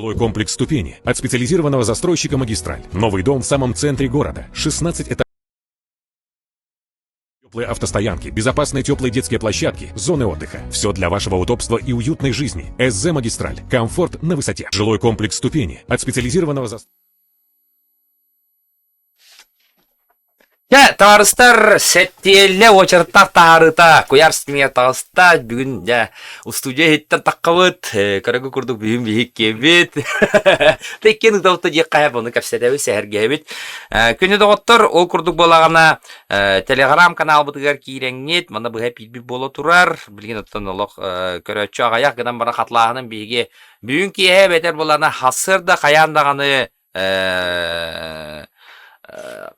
Жилой комплекс «Ступени» от специализированного застройщика «Магистраль». Новый дом в самом центре города. 16 этажей. Теплые автостоянки, безопасные теплые детские площадки, зоны отдыха. Все для вашего удобства и уютной жизни. СЗ «Магистраль». Комфорт на высоте. Жилой комплекс «Ступени» от специализированного застройщика. Дьэ, табаарыстар, сэттиэлэ уочараттаах таһаарыыта куйаар ситимигэр таҕыста. Бүгүн дьэ устудьуйа иһиттэн таххабыт. Көрөгү курдук бүгүн биһик киэбит. Иккиэн ыытабыт диэххэ хайа ону кэпсэтэбит, сэһэргэһэбит. Күнү доҕоттор, ол курдук буолаҕына телеграм-каналбытыгар киирэҥҥит, манна быһа эпиирбит буола турар. Билигин оттон олох көрөөччү аҕыйах гынан баран хатылааһынын биһиги бүгүн киэһэ эбэтэр буоллаҕына сарсыарда хайаан даҕаны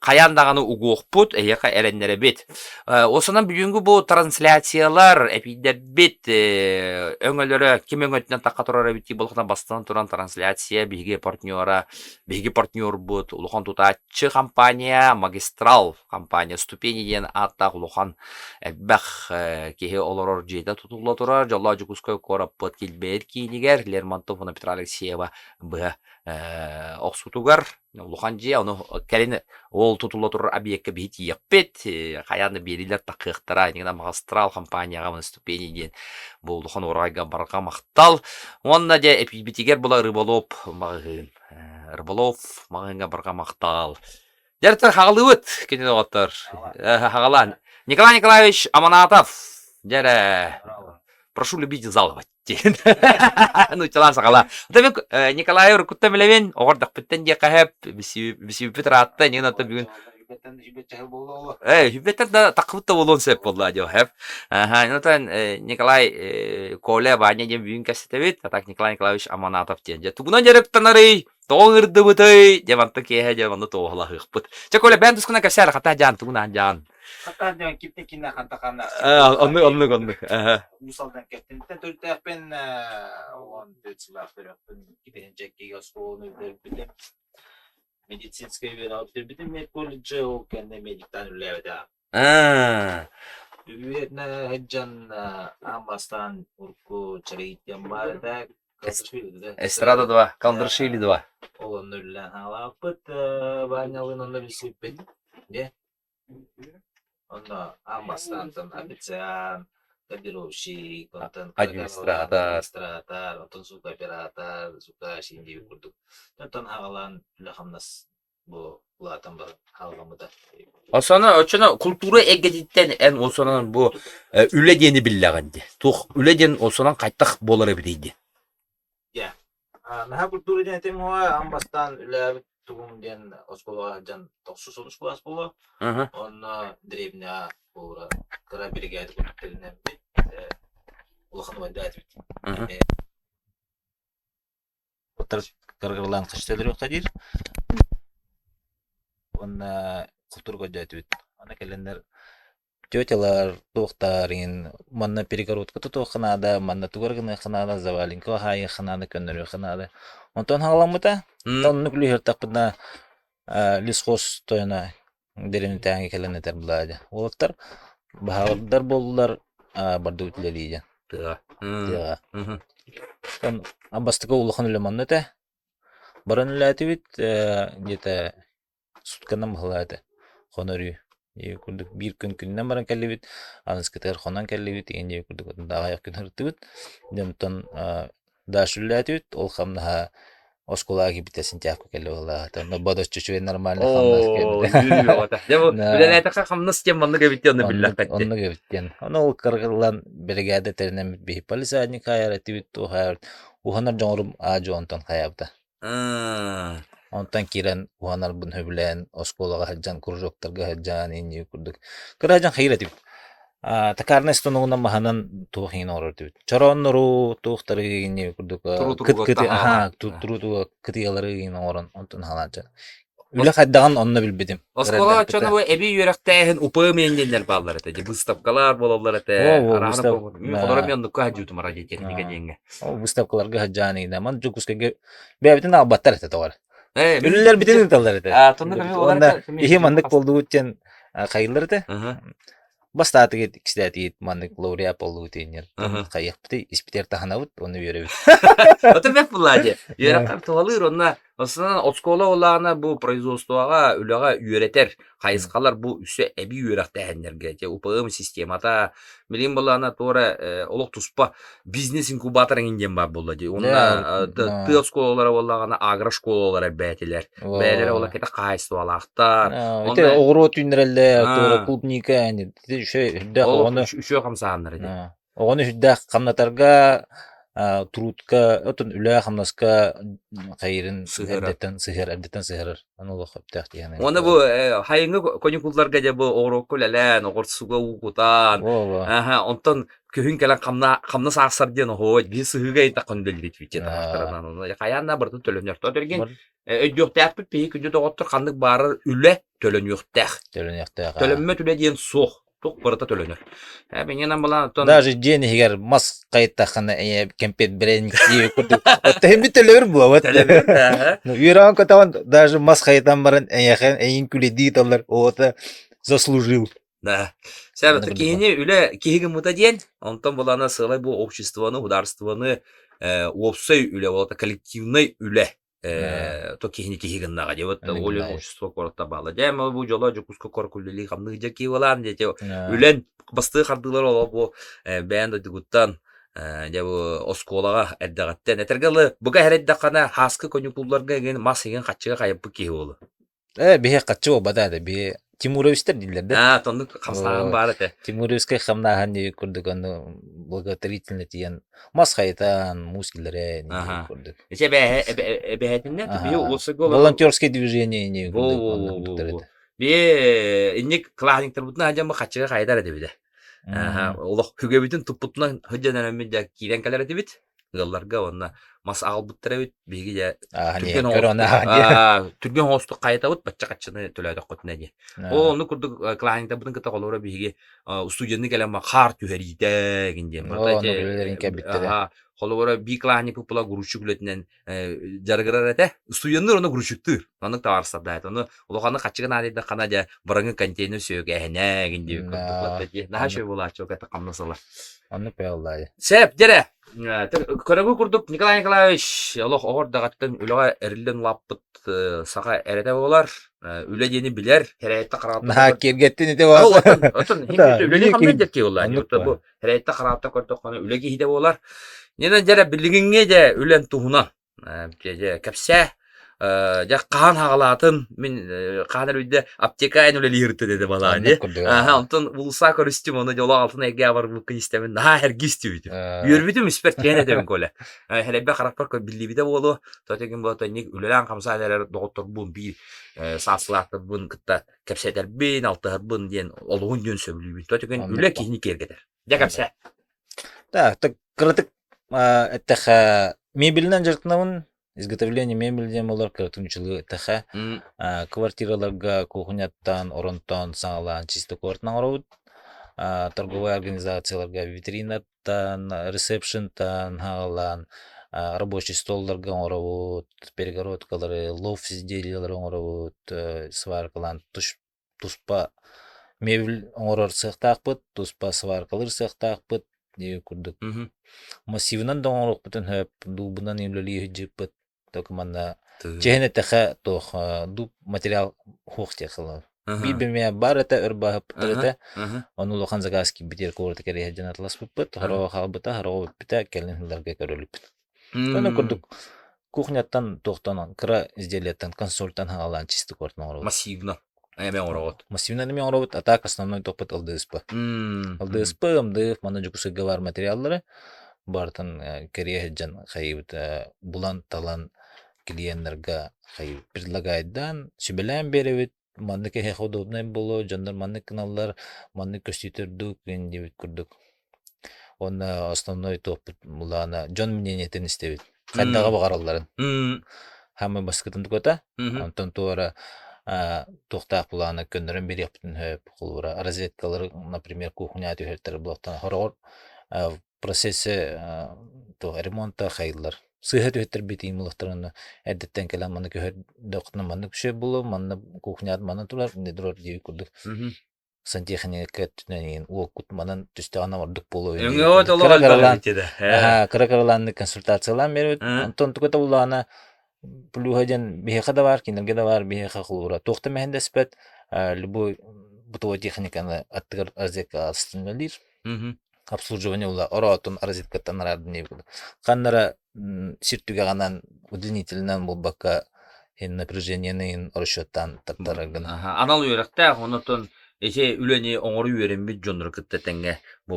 хайаан даҕаны угуохпут, эһиэхэ эрэннэрэбит. Осунан бүгүҥҥү бу трансляциялар, эпиирдэрбит өҥөлөрө ким өҥөтүнэн тахха турар эбит дии буоллаххына бастатан туран трансляция биһиги партнера, биһиги партнербут улахан тутааччы компания Магистрал компания Ступени диэн ааттаах улахан элбэх киһи олорор дьиэтэ тутулла турар. Дьоллоох Дьокуускай куораппыт килбэйэр киинигэр Лермонтов уонна Петра Алексеева быһа охсуутугар улахан дьиэ, ону кэлин ол тутулла турар объекка биһи тиийиэхпит, хайаан да биэриилэр таххыахтара, иннинэ магистрал компанияҕа выступление диэн бу улахан уораҕайга барҕа махтал. Уонна дьэ эпиирбитигэр була Рыболов маҕаһыын. Рыболов маҕаһыыҥҥа барҕа махтал. Дьэ, хаҕалыыбыт кини доҕоттор. Хаҕалаан. Николай Николаевич Аманатов. Дьэ эрэ, прошу любить и жаловать. диэн нууччалаан саҕалаа. Оттон Николай уруккуттан билэбин, оҕордохпуттан диэххэ сөп, бүсүүппүт ыраатта, иннин оттон бүгүн Ээ, хүбэттэн да таххыбыт да буолуон сөп буолла дио сөп. Аха, оттон Николай Коля Ваня диэн бүгүн кэпсэтэбит, а так Николай Николаевич Аманатов диэн. Дьэ, тугунан дьарыктанарый? Тоҕо ыҥырдыбытый? Дьэ, мантан киэһэ дьэ манна туоһулаһыахпыт. Чэ, Коля, бэйэн тускунан кэпсээ хата дьаан, тугунаан дьаан. Хата дьаан киптен кинне ханта ханна. Оннук, оннук, оннук. Уус Алдан кэптинтэн төрүттээхпин, 14 сыллаах төрөхпүн, кипиһинчэккигэ оскуоланы бүтэрбитим. Медицинскэй үөрэҕи бүтэрбитим медколледжы, ол кэннэ медиктаан үлэлээбитэ. Үөрэнэ сылдьан аан бастаан урукку Чарыйыттан баар этэ, Эстрада 2, Калдрашили 2. Ол онно үлэлээн хаалаабыппыт, Ванялыын онно билсибиппит. Дьэ, онно аан бастаантан официант, кодировщик, онтон Администратор. администратор, онтон звукооператор, звукач диэбит курдук. Онтон аҕалаан үлэ-хамнас бу улаатан баран хаалламмыта. Осоно оччоно култуура эйгэтиттэн эн осонон бу үлэ диэни биллэҕин дии. Туох үлэ диэн осонон хайтах буолар эбитий дии. Дьэ, наһаа культура диэн этим уһа аан бастаан үлээбит тугум диэн оскуолаҕа сылдьан тохсус онус кылаас буолуо. Онно древняҕа буолура кыра биригээдэ курдук тэринэммит улахан убайдаах этибит. Кыргырлаан хаччы өлөрүөххэ диир уонна култуура көрдөөтүбүт. Аны кэлэннэр тетялар туохтаар иҥин манна перегородка тутуохха наада, манна тугу эрэ гыныахха наада, заваленка хаайыахха наада, көннөрүөххэ наада. Онтон хаҕаламмыта. Оннук үлүһүртэхпитинэ лесхоз тойоно дэриэбинэтээҥи кэлэн этэр былаа Уолаттар баһаардар буоллулар бардыбыт үлэлии диэн. Тыаҕа. Тыаҕа. Оттон бастакы улахан үлэ манна этэ. Баран үлэлээтибит где-то сутканан быһалаа этэ. Хонор-үү. Диэби курдук биир күн күнүнэн баран кэллибит, аныскытыгар хонон кэллибит, игин диэби курдук аҕыйах күн ырыттыбыт. Дьэ онтон Даша үлэлээтибит, ол хамнаһа оскуолаҕа киирбитэ сентябрьга кэллэ быһыылаах. Онно бодоччу үчүгэй нормальный хамнас кэлбитэ. Дьэ бу үлэлээтэххэ хамнас диэн маннык эбит диэн онно биллэххэ Оннук эбит диэн. Ону ол кыргыллан биригээдэ тэринэммит биһи полисадник хайар этибит, туох хайар уһанар дьоҥорум аа-дьуо онтон хайаабыта. Онтон киирэн уһанарбын сөбүлээн оскуолаҕа сылдьан кружоктарга сылдьан иннии курдук кыра сылдьан хайыыр этибит. Токарнай станогунан маһынан туох иһин оҥорор этибит. Чорооннору туохтары иннии курдук кытыйалары иһин оҥорон онтон хаалааччы. Үлэ хайдаҕын онно билбитим. Оскуола оччоно бу эбии үөрэхтээһин УПМ диэннэр бааллар этэ. Дьэ выставкалар буолаллар этэ. Холоро мен оннукка хадьуутум радиотехника диэҥҥэ. Ол выставкаларга сылдьаан иһинэ. Дьокуускайга бэйэбитин аалбаттар этэ тоҕо эрэ. Үлэлэрбитин ыыталлар этэ. Уонна иһи маннык буолдубут диэн хайыллар этэ. Бастаатыгыт, иккистээтигит маннык лауреат буоллугут диэннэр хайыахпытый, испитигэр таһынабыт уонна үөрэбит. Ото бэрт буоллаа дии. Үөрэххэр туһалыыр уонна основном оскуола улаана бу производствоҕа үлэҕэ үөрэтэр хайысхалар бу үсэ эбии үөрэхтээһиннэргэ те УПМ системата билигин былаана туора олох туспа бизнес-инкубатор эҥин диэн баар буолла дии. Уонна тыа оскуолалара буоллаҕына агрошколалар элбээтилэр. Бэйэлэрэ ол кэтэх хаһаайыстыбалаахтар. Ити оҕуруот үүннэрэллэр, туора клубника, үрдээх оҕону үчүгэй хамсааннар ити. Оҕону үрдээх хамнатарга трудка, отон үлэ-хамнаска хайырын эрдэттэн сыһыар, эрдэттэн сыһыарар. Аны олох өптөөх диэн. Уонна бу хайыҥҥы каникулларга дьэ бу оҕуруокка үлэлээн, оҕурсуга уу кутаан, онтон күһүн кэлэн хамна хамнас аахсар диэн оһуой биир сыһыыга ыйдаххын үлэлиир виче таһаахтарынан хайаан да барытын төлөнөр. Төргин өйдүөхтээхпит биһи күндү доҕоттор ханнык баарар үлэ төлөнүөхтээх. Төлөнүөхтээх. Төлөммөт үлэ диэн суох. Туох барыта төлөнөр. Минньэнэн балаан оттон Даже дьиэн иһигэр мас хайыттаххына эйэ кэмпиэт бэрэник диэбит курдук. Оттон бит төлөбүр буолабат. Төлөбүр. Үөрэҕин көтөҕөн даже мас хайытан баран эйэхэ эйин күлэдии таллар оҕото заслужил. Да. Сәбәт киһини үлэ киһи гыммыта диэн, онтон булана сыалай бу обществоны, государствоны уопсай үлэ болата коллективнай үлэ то киһини киһи гыннаҕа дии вот ол общество куоракта баала дьэ бу дьоло Дьокуускай куоракка үлэлии хамныы дьэ киевалаан диэти үлэн бастыы хардыылар оло бу бэйэн дойдугуттан дьэ бу оскуолаҕа эрдэҕиттэн этэргэ дылы бука эрэйдэххинэ хааскы коньюктурларга игин мас игин хаччыга хайыппыт киһи буолу Биһи хаччы буолбата этэ, биһи Тимуровичтар дииллэр да. Аа, тоннук хамсааһын баар этэ. Тимуровскай хамнааһын диэбит курдук ону благотворительно тиийэн мас хайытан, муус киллэрэн диэбит курдук. Ити эбээһэ эбэһэтиннэ биһи улуусарга Волонтерское движение диэбит курдук оннук курдуктар этэ. Бии инник классниктарбытын сылдьан хаччыга хайытар этибит. Олох күгэбитин туппутунан сылдьан эрэммит дьэ киирэн кэлэр этибит. Ыалларга уонна мас аҕалбыттар эбит. Биһиги дьэ түргэн түргэн оҥостук хайытабыт бачча хаччыны төлөөтөххүтүнэ диye. Ол оннук курдук классниктарбытын кытта холобура биһиги студенты кэлэн хаар түһэриитэ гин диэн. Холобура бии классник була грузчик үлэтинэн дьарыгырар этэ. Студеннар ону грузчиктыыр. Маннык табаарыстардаат. Ону улаханнык хаччыга наадыйдаххына дьэ быраңы контейнер сүөкээһинэ гин диэбит курдук. Наһаа үчүгэй буолааччы ол хамнас ыла. Оннук бэйэллаайы. Сеп, дьэрэ. Көрөгү курдук Николай Николаевич олох оҕор даҕаттан үлэҕэ эриллэн улааппыт саха эрэтэ буолар. Үлэ диэни билэр, хэрэйэтте хараатта. Наһаа киэргэттин ити бааса. Оттон үлэни хамнан дьэрки буолла. Бу Эрэйтэ хараатта көрдөххүнэ үлэ киһитэ буолар. Нина дьэрэ билигиҥҥи дьэ үлэн туһунан дьэ кэпсээ. Дьэ хаһан хаҕалаатын мин хаһан эрэ аптека эн үлэлииртэ деді балаани. Аха онтон улуса көрүстүм ону дьоло алтын эйгэ барбыккын истэмин наһаа эрги истибитим. Үөрбүтүм испэр тиэн этэбин Коля. Хэлэйбэ харахпар биллибитэ буолуо. Тотегин буолта ник үлэлээн хамсаан эрэр доҕотторбун биир сааслаахтарбын кытта кэпсэтэрбин, алтыһарбын диэн олуһун диэн сөбүлүүбүн. Тотүгэн үлэ киһини киэргэтэр. Дьэ кэпсээ. Да, так кыратык эттэхэ мебелинэн дьарыктанабын. Изготовление мебели диэн буолар кыратыҥчылыы эттэхэ квартираларга кухняттан, оронтон саҕалаан чисто квартираны оҥоробут. Торговай организацияларга витринаттан, ресепшентан саҕалаан рабочий столларга оҥоробут, перегородкалары, лофт изделиелары оҥоробут, сваркалаан туспа мебель оҥорор сыахтаахпыт, туспа сваркалыыр сыахтаахпыт диэбит курдук. Массивынан да оҥоруохпутун сөп, дуубунан үлэлии сылдьыппыт. Только манна чиһин эттэхэ туох дуб материал хуох диэх сыллар. Биир бэмиэ баар этэ, өр бааһыппыттар этэ. Ону улахан заказ киирбитигэр куораты кэриэһэ дьон атыласпыппыт. Хороҕо хаалбыта, хороҕо бүппүтэ, кэлин сылларга көрөлүппүт. Ону курдук кухняттан туохтан кыра изделиеттан консольтан хаалаан чистый куоратын оҥоробут. Массивно. Эме оҥоробут. Массивно эме оҥоробут, а так основной тохпут ЛДСП. ЛДСП, МДФ, манна Дьокуускайга баар материаллары барытын кэрийэ сылдьан хайыбыт булан-талан клиеннарга хайы предлагайдаан сүбэлээн биэрэбит маннык эһиэхэ удобнай буолуо дьоннор маннык гыналлар маннык көстүүтэ үрдүк диэбит курдук Уонна основной туохпут былаана дьон мнениетин истэбит. Хайдаҕы баҕаралларын. Хаамай баскытын туката. Онтон туора туохтаах былаана көннөрөн биэриэхпитин сөп. Холобура, розеткалары, например, кухня түһэртэр блоктан хороҕор в процессе туох ремонта хайыллар. Сыыһа түһэттэрбит иимылахтарына эрдэттэн кэлэн манна көһөрдөххүнэ маннык үчүгэй буолуо, манна кухнят манна турар, инде турар диэбит курдук. Сантехника өттүнэн иһин уоккут манан түстэҕинэ ордук буолуо Өҥөҕө толох кыра элбэх кыралаан эбит да. аһаа кыра кыралааннык консультациялаан биэрэбит. Онтон туга табыллаҕына плюһа диэн биһиэхэ да баар, кинилэргэ да баар, биһиэхэ холобура туох да мэһэйдэспэт, любой бытовой техниканы аттыгар розетка астынналыыр. Обслуживание ула ороотун розеткаттан араардын диэбит курдук. Ханнара сир түгэҕинэн удлинителинэн буолбакка напряжениены иһин расчеттаан тартарар гына. Анал үөрэхтээх, онотон ити үлэни оҥору үөрэммит дьоннору кытта тэҥҥэ бу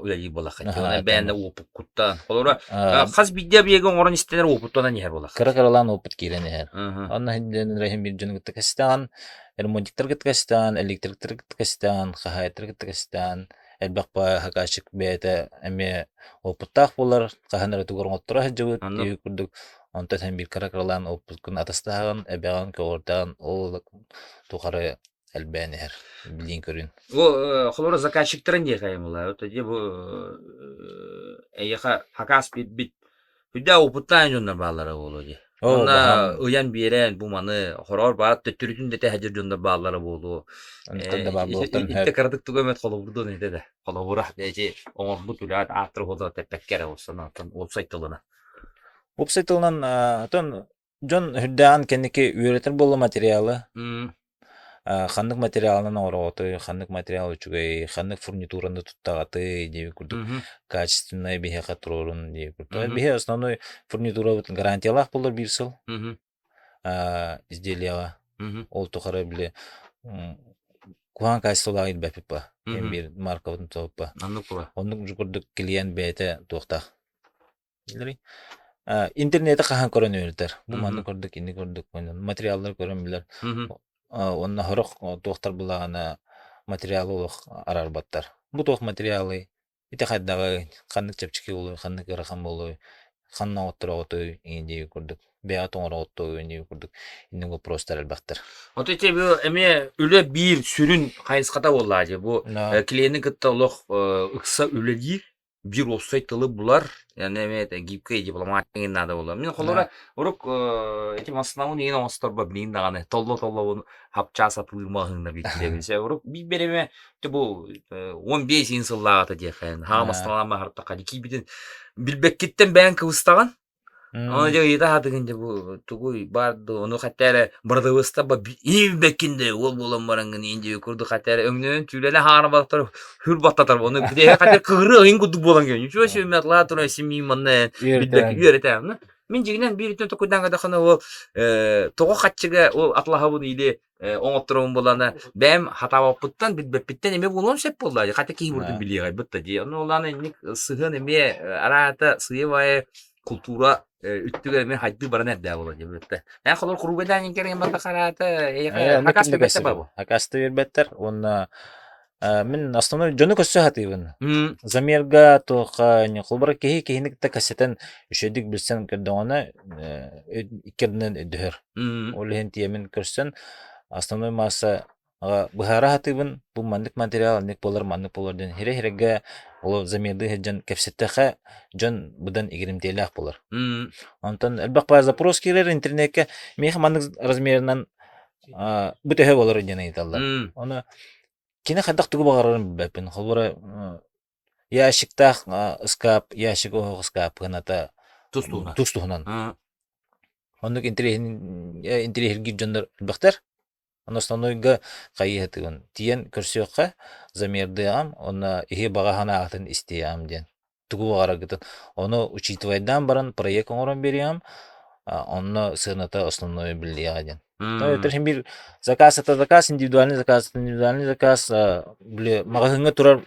үлэлиир буолахха. Онон бэйэндэ уопуккуттан. Холобура, хас биирдии объеги оҥорон истэнэр уопуттанан иһэр буолах. Кыра-кыралаан опыт киирэн иһэр. Онно иһин биир дьону кытта кэстэҕин, ремонтиктар кытта кэстэҕин, электриктэр кытта кэстэҕин, хаһаайыттар кытта кэстэҕин, элбэх заказчик бэйэтэ эмиэ опыттаах буолар, хаһан эрэ тугу оҥотторо сылдьыбыт киһи курдук онтон эн биир кыра-кыралаан оппуккун атастаһаҕын, эбэҕин, көҕүртэҕин, ол тухары элбээн иһэр билиин-көрүүн. Бу холобура заказчиктарын диэхэ була. Вот бу эйиэхэ хакаас биэрбит Үрдээх опыттаах дьоннор бааллара буолуо дии. Оо, Онно баһаам. ыйан биэрэн бу маны хороҕор баар төттөрүтүн да тэһэ дьоннор бааллара буолуо. Онтон да баар буолуохтарын Итте сөп. кыратык тугу эмэт холобурдуон этэ да. Холобура ити оҥорбут үлэҕит ааттара уота тэппэккэ эрэ уопсанан уопсай тылына. Уопсай тылынан оттон дьон үрдээҕин кэнники үөрэтэр буолла материалы. Ханнык материалынан оҥороҕутуй, ханнык материал үчүгэй, ханнык фурнитураны туттаҕытый диэбит курдук качественнай биһиэхэ туруорун диэбит курдук. Биһи основной фурнитурабыт гарантиялаах буолар биир сыл изделияҕа. Ол тухары били куһаҕан качестволаах илбэппит ба. Биир маркабытын туһаппа. Оннук курдук клиент бэйэтэ туохтаах. Интернети хаһан көрөн үөрэтэр. Бу маннык курдук, инник курдук материаллары көрөн билэр. Уонна сорох туохтар былаана материалы олох араарбаттар. Бу туох материалый? Ити хайдаҕый? Ханнык чэпчэки буолуой, ханнык ыарахан буолуой? Ханна оҥоттороҕутуй? Иҥин диэки курдук. Бэйэҕит оҥороҕуттуой диэки курдук инник вопростар элбэхтэр. Вот ити бу эмиэ үлэ биир сүрүн хайысхата буоллаа дии. Бу клиени кытта олох ыкса үлэлиир биир уопсай тылы булар, яны эмиэ гибкэй дипломат иҥин наада буолар. Мин холобура урук эти массыынабын иҥин оҥосторбо билигин даҕаны толло-толлобун хапчаас атылыыр маҕаһыыннар биирдилэбин. Урук биир биэримэ бу 15 иин сыллааҕыта диэххэ хаҕа массыыналаан баһартахха киирбитин билбэккиттэн бэйэҥ кыбыстаҕын. Ону дьэ ыйыта сатыгын дьэ бу тугуй баар дуо ону хатта эрэ бырдыбыста иирбэккин да уол буолан бараҥҥын иин диэки курдук хатта эрэ өҥнөнөн түүлэнэ хаара баттар хүр баттатар ону билиэхэ хатта кыһыры ыйын курдук буолан кэлин үчүгэй сүөмэ атлаа туран симиин манна билбэккин үөрэтэ мин дьигинэн биир үтэн токуйдаан кадахана ол тоҕо хаччыга ол атлаһабын или оҥотторобун буолана бэйэм хатаабаппыттан билбэппиттэн эмиэ буолуон сөп буолла хата киһи бурдун билиэҕэй да дии ону улаана инник сыһыан эмиэ араата сыйа култуура үттүгэр эмиэ хайдыы баран эрдээ буолар диэбиттэ эн холор куруубайдаан кэргэн барда хараата хакас билбэттэр бабу хакас билбэттэр уонна мин основной дьону көрсө сатыыбын. Замерга туохха холобура киһи киһини кытта кэпсэтэн үчүгэйдик билсэн көрдөҕүнэ икки ардынан өйдөһөр. Ол иһин тиэмин көрсөн основной масса быһаара сатыыбын бу маннык материал аннык буолар маннык буолар диэн хирэ-хирэгэ ол замердыы сылдьан кэпсэттэххэ дьон быдан игиримтиэлээх буолар. Онтон элбэх баар запрос киирэр интернеккэ миэхэ маннык размерынан бу төһө буолар диэн ыйыталлар. Ону кини хайдах тугу баҕарарын билбэппин. Холобура, ящиктаах ыскаап, ящик оһох ыскаап гыната Тус-туһунан. тус-туһунан. Оннук интэриэһиргиир дьоннор элбэхтэр. Онно основнойга хайыһытыгын тиийэн көрсүөххэ, замердыаҕым, уонна иһи баҕа санааҕытын истиэҕим диэн. Тугу баҕараргытын. Ону учитывайдаан баран проект оҥорон биэриэҕим, онно сыаната основное биллиэҕэ диэн. Это син биир заказ это заказ, индивидуальный заказ это индивидуальный заказ, били маҕаһыыҥҥа турар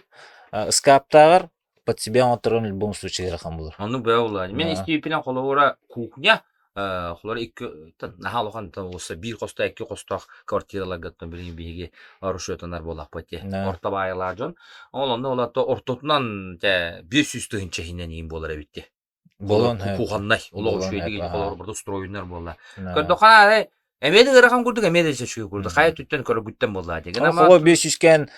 ыскааптааҕар под себя оҥотторон в любом случае ыарахан буолар. Ону бөҕө Мин истиипинэн холобура кухня холобура икки наһаа улахан болса биир хостоох икки хостоох квартираларга билигин биһиги расчетанар буоллахпыт дии орто баайылаах дьон ол онно олото ортотунан те 500 тыһыынча иһинэн иин буолар эбит дии Буолуон кухоннай олох үчүгэйдик холобура бурда устроеннар буолла көрдөххө арай эмиэ да ыарахан курдук эмиэ да үчүгэй курдук хайа өттүттэн көрөргүттэн буоллаа дии Холо 500 кэн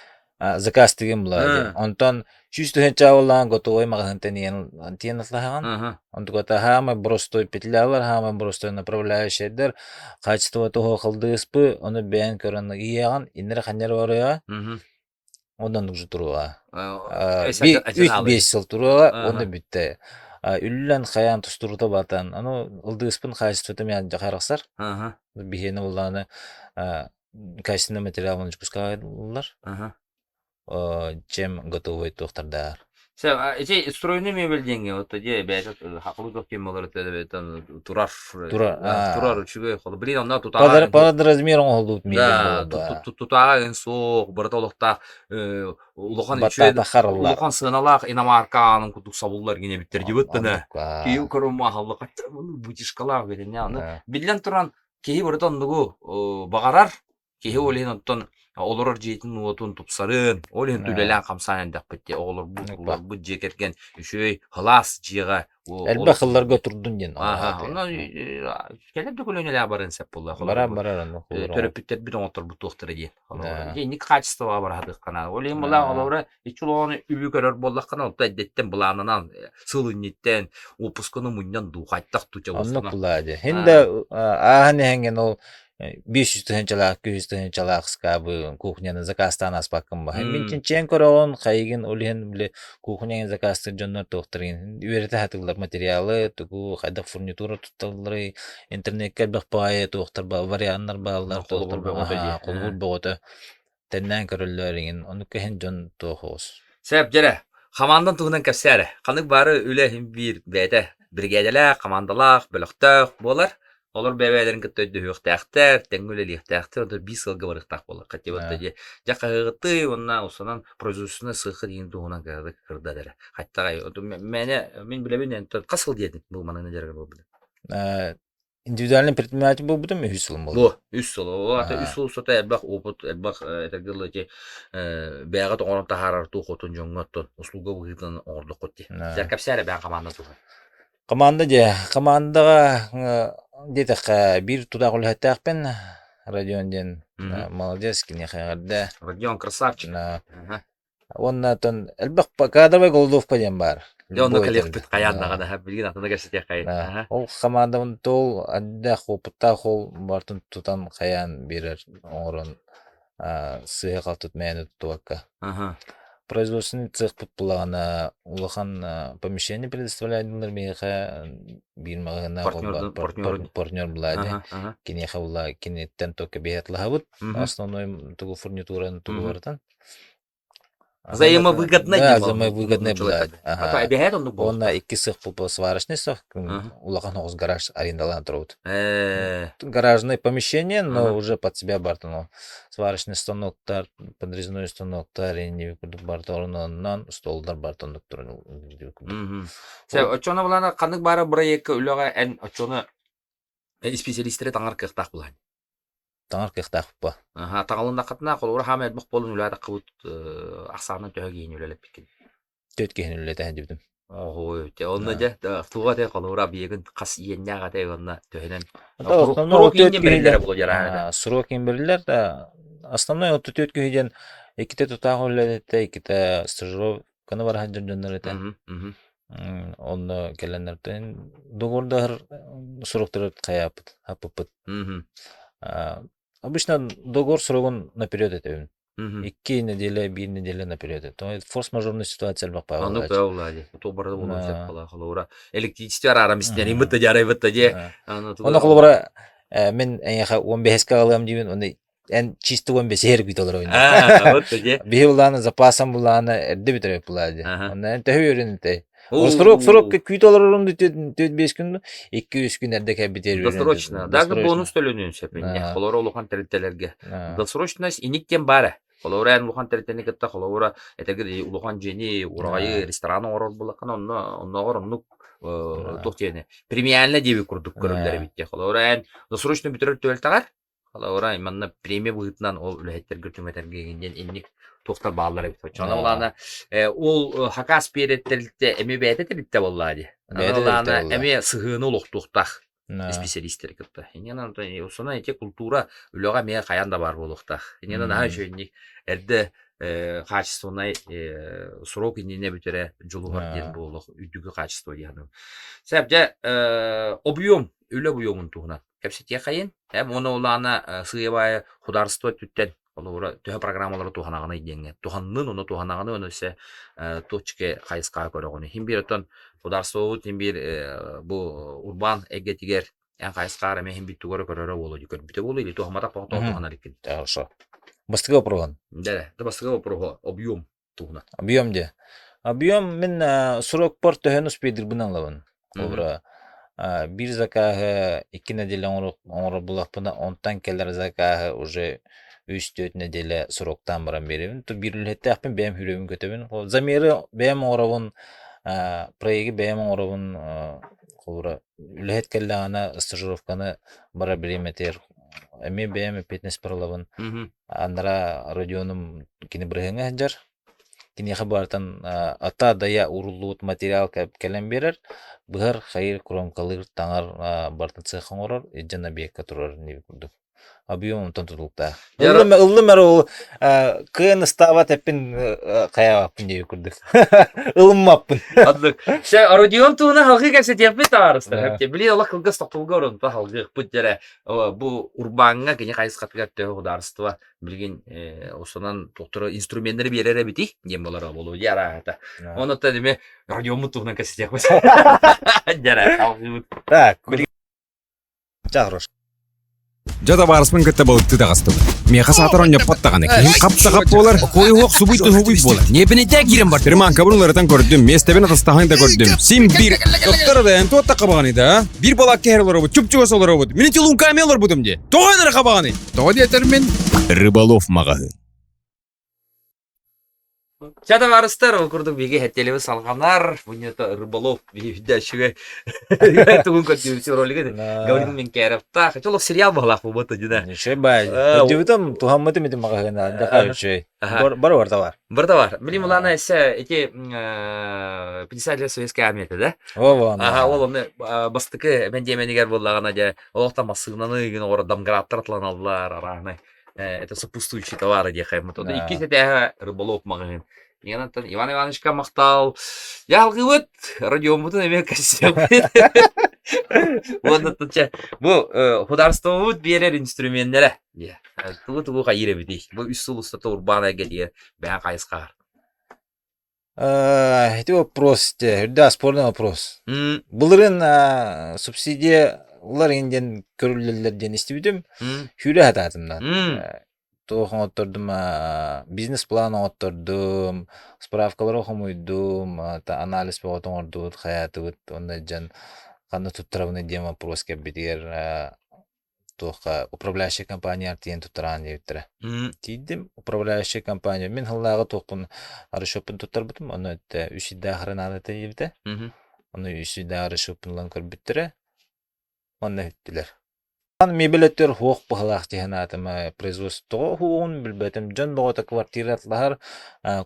заказ тигин була дии. Онтон 100 тыһыынча буоллаан готовой маҕаһыынтан иэн тиэн атлаһаҕын. Онтуката хаамай боростой петлялар, хаамай боростой направляющайдар, качество туһу халдыыспы, ону бэйэн көрөн иэҕин, иннere ханньар барыа. Онон уже туруоҕа. Үс биэс сыл туруоҕа, онно бүттэ. Үллэн хайаан тустуурута батан, аны ылдыыспын хаачыстыбата миэхэ дьахарахсар. Биһиэнэ буллаҕына качественный материал выпускаллар. Чем готовый туохтардар. Ити стройный мебель диэҥҥэ вот дьэ бэйэтэ хакылы туох ким болар турар турар үчүгэй холу блин онно тутааҕа под размер оҥоһуллубут мебель да тутааҕа эн суох барыта олохтоох улахан үчүгэй улахан сыаналаах иномарка аанын курдук сабыллар гине биттер дибыттана киһи көрүммахалла вытяжкалаах битинне аны биллэн туран киһи барыта оннугу баҕарар Киһи ол иһин оттон олорор дьиэтин-уотун тупсарын, ол иһин үлэлээн хамсаан эрдэхпит дии. Оҕолорбут, уларбыт дьиэ кэргэн үчүгэй сылаас дьиэҕэ Элбэх сылларга турдун диэн. Аха, онно кэлэр да көлүөнэлээх барыан сөп буолла. Барар барар онно төрөппүттэрбит оҥотторбут туохтара диэн. Инник качествоҕа бараһатыаххана. Ол иһин була олоро иччи олоҕун үбү көрөр буоллаххына, онто эрдэттэн былаанынан сыл инниттэн уоппусканы мунньан дуу, хайтах туча Оннук булаа дии. Хин да ааһан иһэҥҥин ол 500 тыһыынчалаах, 200 тыһыынчалаах ыскаабы кухняны заказтаан аспаккын ба. Мин чинчийэн көрөҕүн, хайыгын ол иһин били кухняны заказтыыр дьоннор туохтарын үөрэтэ сатыыллар материалы, тугу хайдах фурнитура тутталларый, интернеккэ элбэх баайы туохтар варианнар бааллар, холобур бөҕөтө дии. Холобур бөҕөтө. Тэннээн көрөллөр иҥин, ону кэһин дьон туох оҕус. Сөп, дьэрэ, хамаандан туһунан кэпсээ эрэ. Ханнык баары үлэ иһин биир бэйэтэ биригээдэлээх, хамаандалаах, бөлөхтөөх буолар. Олор бэйэ-бэйэлэрин кытта өйдөһүөхтээхтэр, тэҥҥэ үлэлиэхтээхтэр, онтон биир сыалга барыахтаах буолар. Хотя вот дьэ, дьэ хаһыаҕытый уонна усанан производственнай сыахха диэн туһунан кыратык кырдат эрэ. Хаттаҕай, мэнэ мин билэбин эн хас сыл диэтин бу манана дьарыгар буолбута. Индивидуальный предприниматель буолбутум үһүс сылым буолла. Бу үс сыл. Ол аата үс сыл устата элбэх опыт, элбэх этэргэ дылы ити бэйэҕит оҥорон таһаарар туох отун дьоҥҥо оттон услуга быһыытынан оҥордоххут дии. Дьэ кэпсээ эрэ бэйэҥ хамаанда туһунан. Команда дьэ, командаҕа диэтэххэ биир тутаах үлэһиттээхпин Родион диэн молодец, киниэхэ эҕэрдэ. Родион красавчик. Уонна оттон элбэх кадровай голодовка диэн баар. Дьэ онно кэлиэхпит хайаан даҕаны билигин атына кэпсэтиэххэй. Ол хамаандабын тол ардах опыттаах ол бартын тутан хайаан биэрэр оҥорон сыыһа халтыт мээнэ туттубакка. Производственный цехпыт булаҕына улахан помещение предоставляйдылар миэхэ биир маҕаһыыннаах партнер булаады. Киниэхэ була киниттэн только биһатлаһабыт основной тугу фурнитураны тугу барытын. Взаимовыгодно Да, взаимовыгодно была. Ага. Эбэһээт оннук буолла. Уонна икки сых сварочный цех, улахан оҕус гараж арендалаан турабыт. Гаражное помещение, но уже под себя бартан сварочный станоктар, подрезной станоктар, инни курдук барторунан столдар бартон туран. Оччоно булана ханнык баара проекка үлэҕэ эн оччоно исписэлиистэри таҥар кыахтаах булаан. Таҥар кыахтаахпыт буо. Аһа, таҥалыннаххытына, холобура, хаама элбэх буолан үлэлээтэххибит ахсаанынан төһө киһини үлэлэппиккин? Түөрт киһини үлэлэтэ сылдьыбытым. Оһуой, дьэ, онно дьэ, туга этэ, холобура, объегын хас иэннээх этэ уонна төһөнөн Основной срок түөрт иинньэн киһи бэриллэрэ буолуо дьараа Срок иин бэриллэр да, основной оту түөрт киһи диэн иккитэ тутаах үлэлэтэ, иккитэ стажировканы бара сылдьар дьоннор этэ. Онно кэлэннэртэн договордаһар суруктары хайааппыт, хаппыппыт. Обычно договор срогун наперед этэбин. Икки неделя, биир неделя наперед. Это форс-мажорная ситуация элбэх Оннук баа дии. Туох барыта буолуон сөп буолаа. Холобура, электричество араарам истинэрин бытта дьарайбыт да дии. Онно холобура, мин эйиэхэ 15-ке аҕалыам диибин, оны эн чисто 15 эргит олоробун. Биһи булааны запасом булааны эрдэ бүтэрэ булаа ди. Онно эн төһө үөрүн этэй? Срок срок күүтэ олорорум түөт биэс күн икки үс күн эрдэ кэлбитер Досрочно. Даже бонус төлөнүөн сөп инне. Холоро улахан тэрилтэлэргэ. Досрочность иник диэн баара. Холобура эн улахан тэрилтэни кытта холобура этэргэ улахан дьиэни, ураҕайы, ресторан оҥорор буоллаххына онно оннооҕор оннук туох диэни премиальный диэби курдук көрөллөр эбит дии. Холобура эн досрочно бүтэрэр түбэлтэҕэр Холобура, манна премия быһыытынан ол үлэһиттэргэ түҥэтэргэ игин диэн инник туохтар бааллар эбит. Оччоҕуна былаана ол хакас биэрэр тэрилтэ эмиэ бэйэтэ тэрилтэ буоллаа дии. Бэйэтэ Былаана тэрилтэ эмиэ сыһыаны олохтуохтаах исписэлиистэри кытта. Инньэ усуна ити култуура үлэҕэ эмиэ хайаан да баар буолуохтаах. Инньэ наһаа үчүгэйник эрдэ качественнай срок иннинэ бүтэрэ дьулуһар диэн буолуох үрдүкү качество дии саныыбын. Сөп дьэ объем үлэ объемун туһунан кэпсэтиэхэйин. Уонна улаана сыыйа-баайа художество өттүттэн. Холобура, төһө программалары туһанаҕыный диэҥҥэ. Туһаннын, ону туһанаҕыный, ону өссө точки хайысхаҕа көрөҕүнүй. Хин биир оттон судаарыстыбабыт хин биир бу урбаан эйгэтигэр эн хайысхаҕар эмиэ хин биир тугу эрэ көрөрө буолуо дии көрбүтэ буолуо или туһамматах тоҕо туһанар иккин. Хорошо. Бастакы вопроһун. Да, да, бастакы вопроһу объем туһунан. Объем диэ. Объем мин срокпор төһөн успейдырбын ылабын. Холобура, биир закаһы 2 неделя оҥорор буоллахпына, онтон кэлэр закаһы уже 3-4 неделя сроктаан баран биэрэбин. То биир үлэһиттээхпин, бэйэм сүүрэбин көтөбүн. Замеры бэйэм оҥоробун, проегы бэйэм оҥоробун. Холобура, үлэһит кэллэҕинэ стажировканы барар бириэмэтигэр эмиэ бэйэм эппиэтинэс ылабын. Анараа Родионум кини бырыһыаҥҥа сылдьар. Киниэхэ барытын ата дайа ууруллубут материал кэлэн биэрэр. Быһар, хайыр, кромкалыыр, таҥар барытын цех оҥорор, илдьэн объекка турар диэбит курдук. Объем онтон тутулуктаах. Ыллым, ыллым эрэ ол кыайан ыстаабат эппин хайаабаппын диэбит курдук. Ылыммаппын. Оннук. Чэ, Родион туһунан халгыы кэпсэтиэхпит табаарыстар. Били олох кылгас тохтобулга орунта халгыахпыт дьэрэ. Бу урбааҥҥа кини хайысхатыгар төһө судаарыстыба билигин устунан туохтара инструменнары биэрэр эбитий диэн буолара буолуо дии арааһата. Онуттан эмиэ Родиоммут туһунан кэпсэтиэхпит. Дьэрэ, халгыыбыт. Так, хорош. Дьэ табаарыспын кытта балыктыы таҕыстыбыт. Миэхэ саатар онньоппот даҕаны. Киһим хап-сахап буолар, куойуһуох субуй-туһубуй буолар. Ньиэбинэйдээх киирэн бар. Приманкабын уларытан көрдүм, миэстэбин атастаһан да көрдүм. Син биир. Доктор да, эн туох хабаҕаный да, а? Биир балаакка иһэр олоробут, чуп-чугас олоробут. Мин ити луҥкаами олорбутум дии. Тоҕо эн эрэ хабаҕаный? Тоҕо диэтэр мин? Рыболов маҕаһыын. Чэ, табаарыстар, ол курдук биһиги хэтиэлэбит салҕанар. Бу ньыта рыболов биһиги үчүгэй тугун көрдүүбүт ролига Гаврил Менкеровтаах. Чолох сериал баһылаах буолбат дьина. Үчүгэй бай. Көрдүбүтүм, туһаммытым ити маҕаһыына. Даха үчүгэй. Бар бар бар. Бар да бар. Билим улаана эссе эти 50 лет советской армията да? О, Аха, ол онно бастакы мэндиэмэнигэр буоллаҕына дьэ олохтон массыынаны гын оҕор домграттар атланаллар араанай это сопутствующие товары диэхэ Ону иккис этээһэ рыболов маҕаһыын. Иван Иван Ивановичка махтал. Ялгыбыт, Родиоммутун эмиэ кэссиэхпит. Уонна чэ, бу художествобут биэрэр инструменнэрэ. Тугу-тугу хайыыр эбитий? Бу үс сыл устата урбаан эйгэтигэр бэйэҥ хайысхаҕар. Ити вопрос те, үрдэ спорный вопрос. Былырын субсидия улар диэн көрүллэллэр диэн истибитим. Сүүрэ сатаатым Туох оҥоттордум, бизнес-план оҥоттордум, справкалары хомуйдум, анализ бөҕөтө оҥордубут, хайаатыбыт уонна дьон ханна туттарабыный диэн вопрос кэлбитигэр туохха управляющая компания тиийэн туттараҕын диэбиттэрэ. Тиийдим, управляющая компания мин сыллааҕы туохпун расчеппун туттарбытым, ону этэ үс ыйдаах эрэ наада этэ диэбитэ. Ону үс ыйдаах расчеппун ылан көрбүттэрэ, онно иһиттилэр. Мебель өттүгэр суох быһыылаах дии санаатым. Производствоҕа уһуоҕун билбэтим. Дьон бөҕөтө квартира атылаһар,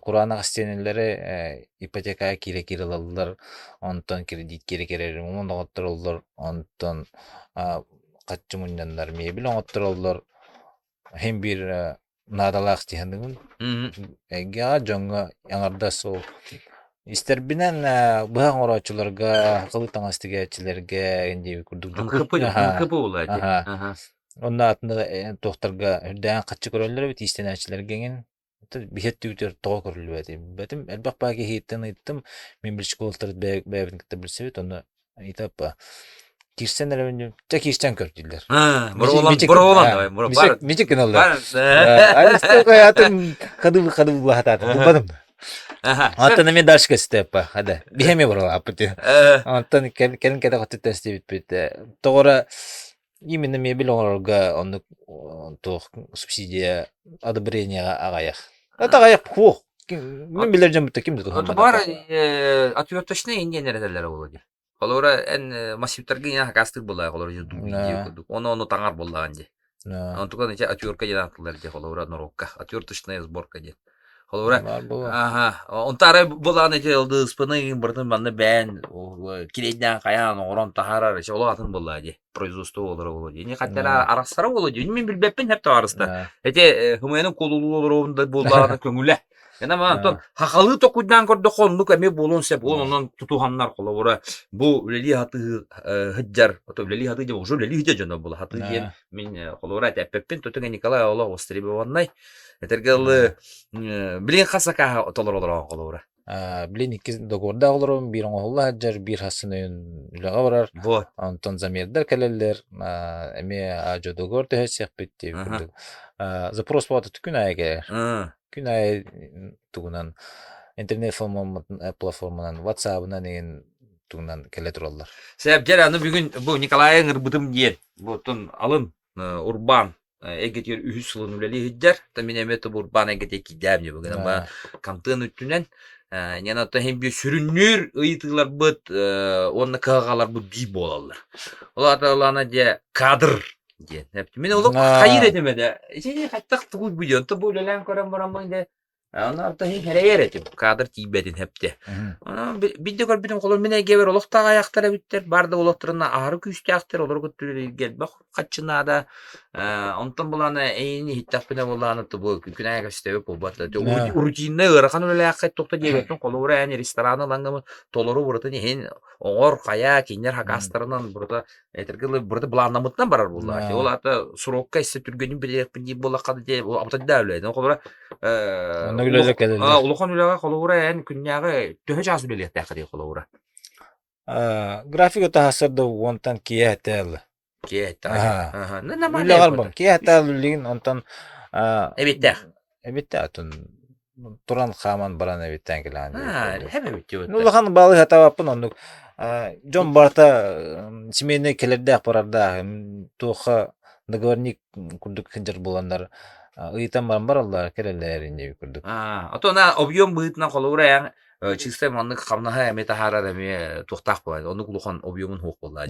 кураанах истиэнэлэри ипотекаҕа киирэ-киирэ ылаллар, онтон кредит киирэ-киирэ ремонт оҥоттороллор, онтон хаччы мунньаннар мебель оҥоттороллор. Иһин биир наадалаах дии саныыбын. Эйгэҕэ дьоҥҥо аҥардас ол истэрбинэн быһах оҥорооччуларга, сахалыы таҥас тигээччилэргэ диэбит курдук Онно атын туохтарга үрдээн хаччы көрөллөр эбит иистэнээччилэргэ эҥин. Биһиэт түгүтүгэр тоҕо көрүллүбэт билбэтим. Элбэх баа киһиттэн ыйыттым. Мин билсиколтары бэйэбин кытта билсэбит. Онно ыйытап киирсэн эрэбин чэ киирсэн көр дииллэр. Бороволан Мичик гыналлар. Атын хадыл хадыл булаһатаатым булбатым. Онтон эмиэ дальше кэстэппа. Хада. Биһэми боролааппыт. Онтон кэлин кэтэх өттүттэн истибиппит. Тоҕора именно мебель оҥорорго оннук туох субсидия одобрениеҕа аҕайах. Это аҕайах хуох. Мин билэр дьоммут ким да туһаммат. Бар отверточный индиан эрэтэллэрэ буолуо дии. Холобура эн массивтарга иҥэн хакаастыыр буоллаҕа холобура дуу курдук. Ону ону таҥар буоллаҕын дии. Онтукан ити отвертка диэн ааттыыллар дии холобура норуокка. Отверточная сборка диэн. Холобура аха онто арай буолаан ити ылдыыспыны барытын манна бээн килиэйдээн хайаан оҥорон таһаарар ити олох атын буоллаа дии. Производство буолара буолуо дии. Хаттара арахсара буолуо дии. Мин билбэппин хэп табаарыста. Ити хымыйанын куолулуу олоробун да буоллаҕына көҥүлэ. Гына онтон хахалыы токуйдаан көрдөххө оннук эмиэ буолуон сөп. Ол онон тутуһаннар холобура бу үлэлии сатыы сылдьар, ото үлэлии сатыы диэн уже үлэлии сылдьар дьоно буола сатыы диэн мин холобура этэппэппин. Тутуҥа Николай олох востребованный. Этэргэ дылы билигин хас сакааһы толору олороҕун холобура? Билин иккис договордаах олоробун, биир оҥоһулла сылдьар, биир хассын өйүн үлэҕэ барар. Вот. Онтон замердар кэлэллэр, эмиэ аадьо договор түһэрсиэхпит диэбит курдук. Запрос буолбата күн аайы кэлэр. Күн аайы тугунан интернет платформанан, WhatsApp-ынан игин тугунан кэлэ тураллар. Сэп, дьэ аны бүгүн бу Николайы ыҥырбытым диэн, бу оттон алын урбаан эйгэтигэр үһүс сылын үлэлии сылдьар. Та мин эмиэ тобу урбаан эйгэтигэр киирдээм дии бүгүн ама контент өттүнэн ньэн оттон иһин биир сүрүннүүр ыйытыыларбыт уонна кыһалҕаларбыт биир буолаллар. Ол аата ылаана дьэ кадр диэн. Мин олох хайыр этим этэ. Ити хаттах тугуй бу диэн. Бу үлэлээн көрөн бараммын дьэ Аны арта иһин хэрэйэр этим, кадр тиийбэтин хэпте. Онон биирдэ көрбүтүм холор мин эйгэбэр олохтоох айахтар эбиттэр, бар да олохторуна аһары күүстээхтэр, олору кытта элбэх хаччы наада. Онтон булаана эйини иһиттэхпинэ булаана тубу күн аайы көстөбүт буолбат. Рутиннай ыарахан үлэлээххэ тухта диэбэппин холобура эн рестораны ылаҥҥын толору бурутун иһин оҥор хайа кинилэр хакаастарынан бурута Этэргэ дылы барыта былааннаммытынан барар буоллаҕа. Ол аата срокка истэ түргэнин билиэхпин диир буоллахха дии абытайдаа үлэ. Холобура Онно үлэлэр кэлэллэр. Улахан үлэҕэ холобура эн күннээҕи төһө чаас үлэлиэхтээххэ дии холобура? График таһассар да уонтан киэһэ тээл. Киэһэ Үлэҕэр бом. Киэһэ тээл үллигин онтон Эбиттээх. Эбиттээх атын туран хааман баран эбиттээн кэлэҕин. Эбит Улахан балыыһа табаппын оннук. Дьон барыта сменнэй кэлэрдээх барардаах туохха договорник курдук сылдьар буоланнар ыйытан баран бараллар кэлэллэр инньэ курдук. А то на объем быһыытынан холобура эн чисто маннык хамнаһа эмиэ таһаарар эмиэ туохтаах буолар оннук улахан объемун суох буолла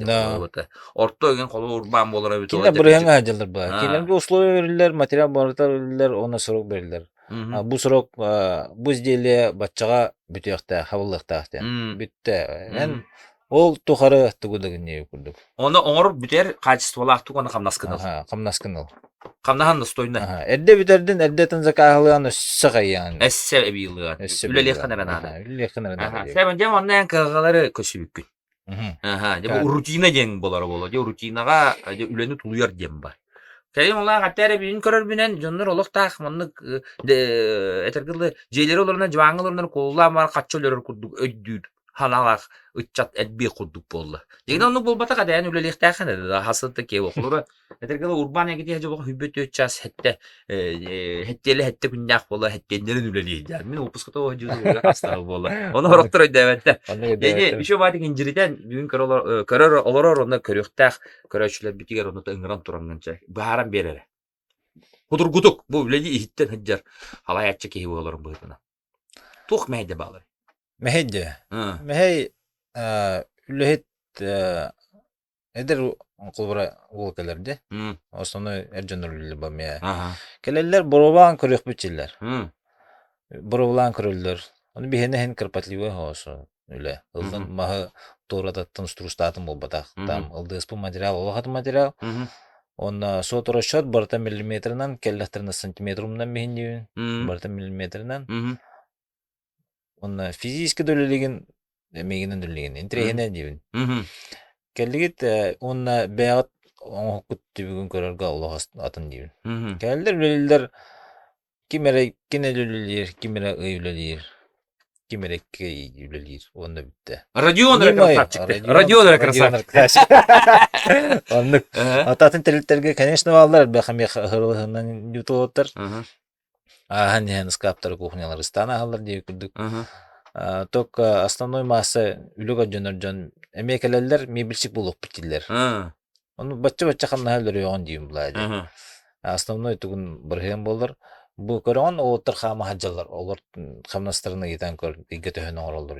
орто өгөн холобур урбаан буолар эбит Кинилэр бырыһыҥа сылдьаллар баа. Кинилэргэ условия бериллэр, материал барыта бериллэр, уонна срок бериллэр. Бу срок бу изделие баччаҕа бүтүөхтээх, хабыллыахтаах диэн. Бүттэ. Эн ол тухары тугу да гынньыы курдук. Оны оҥорор бүтэр качестволаахтык уонна хамнаскын ыл. Хамнаскын ыл. Хамнаһан достойно. Эрдэ бүтэрдин, эрдэтин закааһылыан өссө хайыан. Өссө эбиилыан. Үлэлиэххин эрэ наада. Үлэлиэххин эрэ наада. Сэбэн дьэ манна эн кыһалҕалары көрсүбүккүн. Аха, дьэ бу рутина диэн буолара буолуо. Дьэ рутинаҕа дьэ үлэни тулуйар диэн бар. Кэлин олох хатта эрэ билин көрөрбүнэн дьоннор олохтоох маннык этэргэ дылы дьиэлэри олорунан дьыбааҥҥа олорунан куолулаан баран хаччы өлөрөр курдук өйдүүр ханаалаах ыччат элбиэх курдук буолла. Дьиҥинэн оннук буолбатах эдээн үлэлиэхтээххин этэ хасыта киэ холобура Этэргэ дылы урбаан эйгэтигэр дьолго сүүрбэ түөрт чаас сэттэ сэттиэлэ сэттэ күннээх буола сэттиэннэрин үлэлиир диэн. Мин уоппуската дьиэ хастаах буола. Ону сорохтор өйдөөбөттөр. Ини еще баатык индьиритэн бүгүн көрөр олорор онно көрүөхтээх көрөөччүлэрбитигэр ону ыҥыран тураҥҥын чэ быһааран биэр эрэ. Судургутук бу үлэлии иһиттэн сылдьар халайааччы киһи буоларын быһыытынан. Туох мэһэйдэ баалар? Мэһэй дьэ. Мэһэй үлэһит Эдэр холобура уол кэлэр дии. Основной эр дьоннор үлэлиир баммыйа. Кэлэллэр боруобалаан көрүөхпүт дииллэр. Боруобалаан көрөллөр. Ону биһиэнэ иһин кропотливый оһоосу үлэ. Ыллын маһы туорататтан устуруустаатын буолбатах. Там ылдыаспыт материал улахан материал. Уонна суот расчет барыта миллиметрынан, кэллэхтэринэ сантиметрумнан биһиннибин. Барыта миллиметрынан. Уонна физически да үлэлиигин, миигинэн да үлэлиигин. Интэриэһинэй диибин. Кэллигит уонна бэйэҕит оҥоһуккут түбүгүн көрөргө олох атын диибин. Кэллэр үлэлииллэр ким эрэ ким эрэ үлэлиир, ким эрэ ый үлэлиир, ким эрэ икки үлэлиир уонна бүттэ. Родион эрэ красавчик. Родион эрэ красавчик. Оннук. Атын тэрилтэргэ, конечно, бааллар элбэх эмиэ ыһырылыһынан ютубтар. Ааһан иһэн ыскааптары кухнялар ыстаан ааһаллар диэбит курдук. Только основной масса үлэ көрдөнөр дьон эмиэ кэлэллэр, мебельщик буолуохпут дииллэр. Ону бачча-бачча хамнаһа өлөрүөҕүн диибин былаа дии. Основной тугун бырыһыан буоллар, бу көрөҕүн уолаттар хаама сылдьаллар, олор хамнастарын ыйытан көр, ыйга төһөнү оҥороллор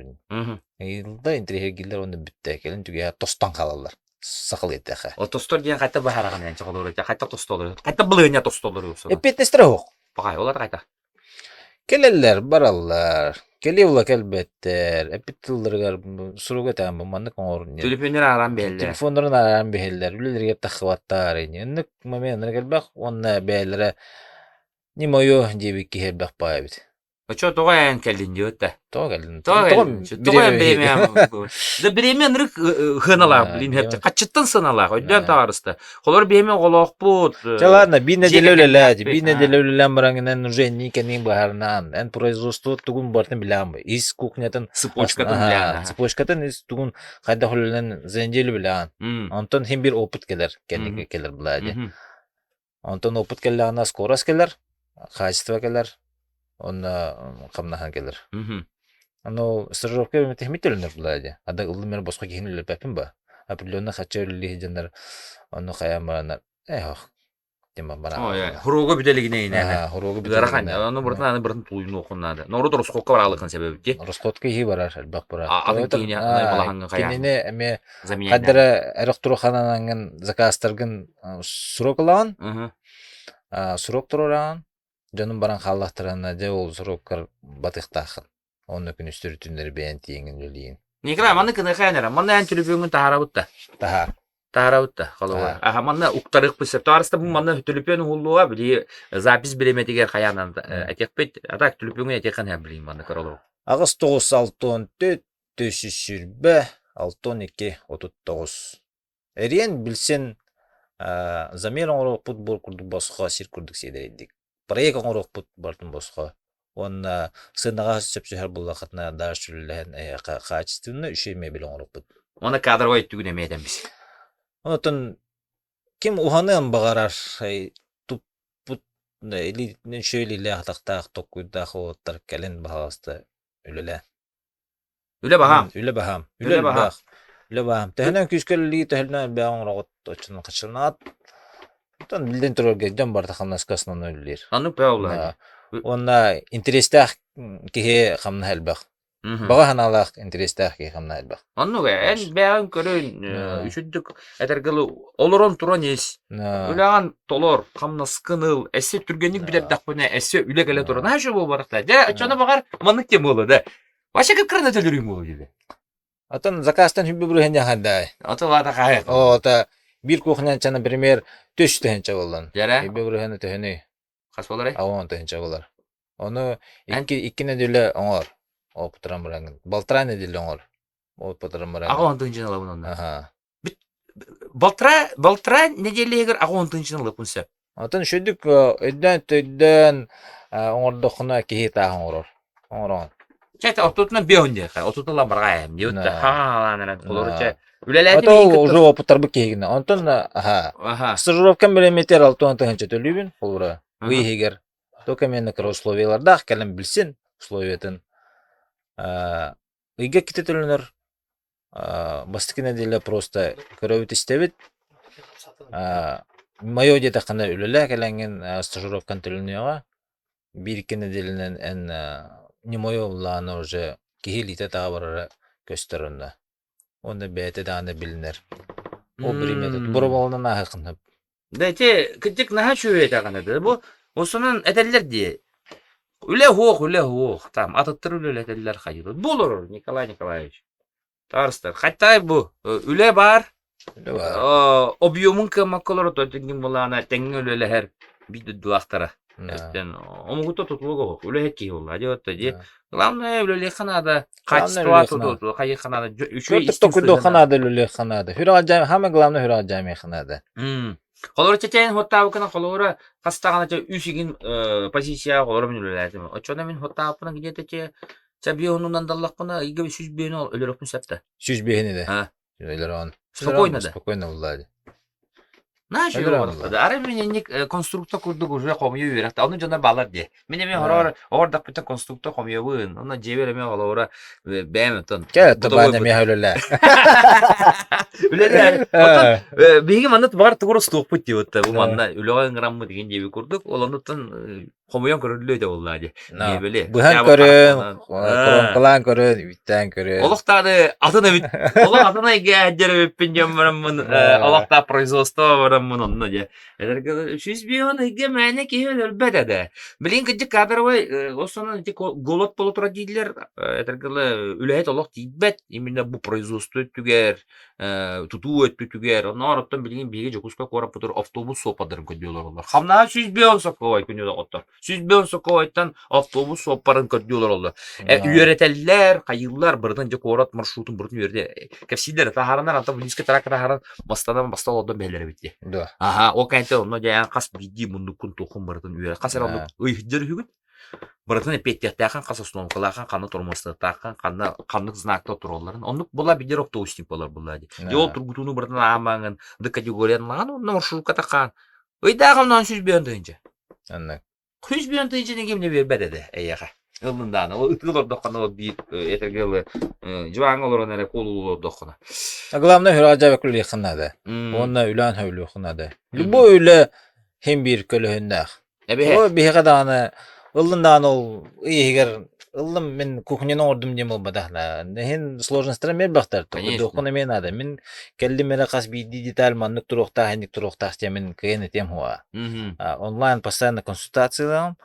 Ыйылда интэриэһиргииллэр уонна бүттэ, кэлин түгэһэ тостон хаалаллар. Сахалыы эттэххэ. Ол тостор диэн хайта баһараҕын эн чоҕолору хайта тостолору хайта былыыня тостолору Эппиэтинэстэрэ суох. Пахай, олар хайта. Кэлэллэр, бараллар. Кэлии була кэлбэттэр. Эппит тылларыгар сурук этээн бу маннык оҥор диэн. Телефоннарын ааран биһэллэр. Телефоннарын ааран биһэллэр. Үлэлэригэр таххыбаттар. Инник моменттар элбэх уонна бэйэлэрэ не мое диэбит киһи элбэх баа эбит. Очо тоҕо эн кэллин диэбит да. Тоҕо кэллин? Тоҕо Тоҕо кэллин? Тоҕо эн бириэмэ бириэмэ Да бириэмэ ынырык сыаналаах блин хаччыттан сыаналаах өйдөөн таҕарыста. Холор бириэмэ оҕолоохпут. Чэ ладно, биир Дьиэ неделя үлэлээт, кэргэннээхпит. биир неделя үлэлээн бараҥынан уже иннин кэннин быһаарынаан, эн производство тугун барытын билэҕин бу. Ис кухнятын, Цепочкатын билэҕин. цепочкатын ис тугун хайдах үлэлэн за неделю билэҕин. Онтон хин бир опыт кэлэр, кэнники кэлэр былаа Онтон опыт кэллэҕинэ скорость кэлэр, качество кэлэр, уонна хамнаһан кэлэр. Ону стажировка тиһимит төлөнөр буолаа дии. Ада ыллым эрэ босхо киһини үлэлэппэппин ба. Определенно хачча үлэлии сылдьаннар ону хайаан бараннар эх тема Ой, хуруга бүтэлигинэ инэ. Хуруга Ыарахан. Ону быртын аны быртын тулуйнуохун наада. Ноорут Росходка бараалыкын себебит. Росходка иһи барар, элбэх барар. Атын киһини балаһаҥҥа хайаан. Кинини эмиэ Хаддара эрэх турухананаҥҥын заказтаргын срок ылаҕын, срок туруораҕын, дьонум баран хааллахтарына дьэ ол сроккар батыахтааххын. Онно күнүстэр түннэри бэйэн тиийэҥҥин үлэлиигин. Николай, манна кыныхаан эрэ. Манна эн төлөпүөҥҥүн таһаарабыт да. Таһаар. Таһаарабыт да, холобура. Аха, манна уктарыахпыт сөп. Таарыста бу манна төлөпүөн уһуллуоҕа, били запись бириэмэтигэр хайаанан этиэхпит. А так төлөпүөҥҥүн этиэххин һэ билигин манна көрө Аҕыс тоҕус алтан төрт 420 62 39 Эриэн билсэн замер оҥоруохпут буор курдук босхо сир курдук сиэдэрэйдик. Проект оҥоруохпут барытын босхо. Уонна сыанаҕа сөпсөһөр буоллаххытына даже үлэлэһэн эһиэхэ качественно үчүгэй мебель оҥоруохпут. Уонна кадровай өттүгүн эмиэ этэн бис. Онтон ким уһаныан баҕарар туппут илиитинэн үчүгэй илиилээх атахтаах толкуйдаах уолаттар кэлин баһаҕаста үлэлээн. Үлэ баһаам. Үлэ баһаам. Үлэ Үлэ баһаам. элбэх. Үлэ баһаам. Төһөнөн күүскэ үлэлии, төһөнөн элбэҕи оҥороҕут, оччонон хаччыланаҕыт. Оттон биллэн турарга дьон барыта хамнаска основной үлэлиир. Оннук бөҕө буолла. Уонна интэриэстээх киһи хамнаһа элбэх. Баҕа санаалаах интэриэстээх киһи хамнаһа элбэх. Оннук ээ. Эн бэйэҕин көрөн, үчүгдүк этэргэ дылы олорон туран ис. Үлэҕин толор, хамнаскын ыл, эссе түргэнник бүтэрдэхпинэ, эссе үлэ кэлэ турар. Наһаа үчүгэй буолбатах да. Дьэ, оччону баҕар маннык тем буолуо да. Вообще кыпкырана төлөрүүм буолуо диде. Отон заказтан хүббү бүрүһэн яхандай. Ото лата хаһыат. О, это бир кухнянча, например, төш тыһынча боллан. Дьэрэ. Хүббү бүрүһэн төһөнүй? Хас болар? Аон тыһынча болар. Ону икки икки неделя оҥор. Опытыран бараҥын. Балтара неделя оҥор. Опытыран бараҥын. Аҕа он тыһынчаны ылабын онно. Аха. Балтара балтара неделягар аҕа он тыһынчаны ылыппын сөп. Отон шүдүк өйдөөн төйдөөн оҥордоххуна киһи тааһ оҥорор. Оҥороҕун. Чэ, ортотунан биэһун диэхэ. Отутун ылан барҕаайым. Диэбит да хаалаан эрэн олору чэ. Үлэлээтим Ото уже опыттарбыт киһигинэ. Онтон аха. Аха. Стажировкам бириэмэтигэр алтан тыһыынча төлүүбүн. Холобура, ый иһигэр только миэнэ кыра условиялардаах кэлэн билсин условиятын. Ыйга иккитэ төлөнөр Бастакы нэдиэлэ просто көрөбүт-истэбит. Мое диэтэххинэ үлэлээ кэлэҥҥин стажировкан төлөнүөҕэ. Биир-икки нэдиэлэнэн эн не мое былаана уже киһи илиитэ таҕа барара көстөр онно. Уонна бэйэтэ даҕаны билинэр. Ол бириэмэтэ бороболонон ааһыаххын сөп. Да ити кырдьык наһаа үчүгэй этэҕинэ да бу осунан этэллэр дии. Үлэ суох, үлэ суох. Там атыттар үлэлэтэллэр хайыылар. Бу олорор Николай Николаевич. Таарыстар. Хаттай бу үлэ баар. Үлэ баар. Объемун кыаммакка олорор тиҥ булаана тэҥҥэ үлэлэһэр биир дойдулаахтара. Эстен омугута тутулуга суох. Үлэһит киһи буолла. Дьэ дии. Главное үлэлиэххэ наада. Качество туту хайыахха наада. Үчүгэй Көрдүк токуйдуохха наада үлэлиэххэ наада. Хүрэх дьаам самое главное хүрэх дьаамыахха наада. Холобура чэчээн хуоттаабыккынан холобура хас даҕаны чэ үс игин позицияҕа холобура мин үлэлээтим. Оччоно мин хуоттаабыппына где-то чэ чэ биэһунунан даллахпына ыйга сүүс биэһин өлөрөхпүн сөп да. Сүүс биэһин иде. А. Өлөрөҕүн. Спокойно да. Спокойно буллаа Наша Өлөрөҕүн. Арай мин инник конструктор курдук уже хомуйу үөрэхтэ. Ону дьоно балар дии. Мин эмиэ хороор оҕордохпуттан конструктор хомуйабын. Онно дьиэбэр эмиэ холобура бэйэм оттон. Кэ табаан эмиэ үлэлээ. Үлэлээ. Оттон биһиги манна баҕар тугу устуохпут диэбит бу манна үлэҕэ ыҥыраммыт деген диэби курдук. Ол оннуттан хомуйан көрүллүө этэ буоллаа дии. Миэбэли. Быһан көрөн, коронкалаан көрөн, үттээн көрөн. Олохтааны атын эбит. Олох атын эйгэ эддер эбиппин диэн бараммын, олохтаах производство бараммын онно дьэ. Эдэргэ 105 ыйга мээнэ киһи өлбөт этэ. Билигин кырдьык кадровай основном ити голод буола турар дииллэр. Этэргэ үлэһит олох тиийбэт. Именно бу производство өттүгэр, тутуу өттүтүгэр. Онноор оттон билигин биһиги Дьокуускай куораппытыгар автобус суоппардарын көрдүү олороллор. Хамнаһа 105 сокуобай күнү оттор. 150 сокуойтан автобус суоппарын көрдүү олороллор. Үөрэтэллэр, хайыыллар, бырытын дьэ куорат маршрутун бырытын үөрэтэ. Кэпсииллэр, таһааранар, антон близко трак таһааран, бастанан баста олордон бэһэлэр эбит дии. Да. Аха, ол кэнтэ онно дьэ хас биирдии муннуккун туоххун барытын үөрэ. Хас эрэ оннук ыйыһдьар үһүгүн. Барытын эппиэттиэхтээххин, хас остановкалааххын, ханна тормозтааххын, ханна ханнык знактар туралларын. Оннук була билэр автобусник буолар була дии. Дьэ ол тургутууну барытын аамааҥын, ды категориянлаҕын, онно маршрутка тахан. Ыйдаах онон 105 тыһыынча. Оннук. 105 тыһыынчаны ким да биэрбэт этэ эйиэхэ. Ыллын даҕаны. Ол ытыы олордоххуна ол биир этэргэ дылы дьыбааҥҥа олорон эрэ куолулуу олордоххуна. А главное үлэҕэ дьаабы үлэлиэххин наада. Уонна үлээн сөбүлүөххүн наада. Любой үлэ хин биир көлөһүннээх. Эбиһэ. Ол биһиэхэ даҕаны ыллын даҕаны ол ый иһигэр ыллым мин кухняны оҥордум диэн буолбатах да. Иһин сложностара эмиэ элбэхтэр. Толкуйдуоххун эмиэ наада. Мин кэллим эрэ хас биирдии деталь маннык туруохтаах, инник туруохтаах диэн мин кыайан этиэм суоҕа. Онлайн постоянно консультациялаам.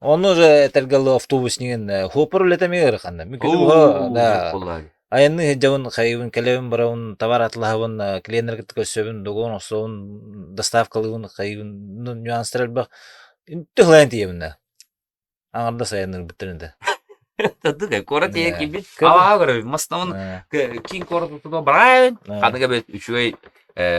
Ону уже этэргэ дылы автобуснигын хоппор үлэтэ эмиэ ыараханна. Мин күнү быһа да айанныы сылдьабын, хайыбын, кэлэбин, барабын, товар атылаһабын, клиеннэргэ кытта көрсөбүн, договор оҥостобун, доставкалыыбын, хайыбын, ну, нюанстар элбэх. Тыһылайан тиийэбин да. Аҥардас айанныырбыттарын да. Тадыга куорат Да. ийэ киммит Көр- аваа көрөбүн маснамын Да. киин куорат утуна бараайын Да. ханыга бэт үчүгэй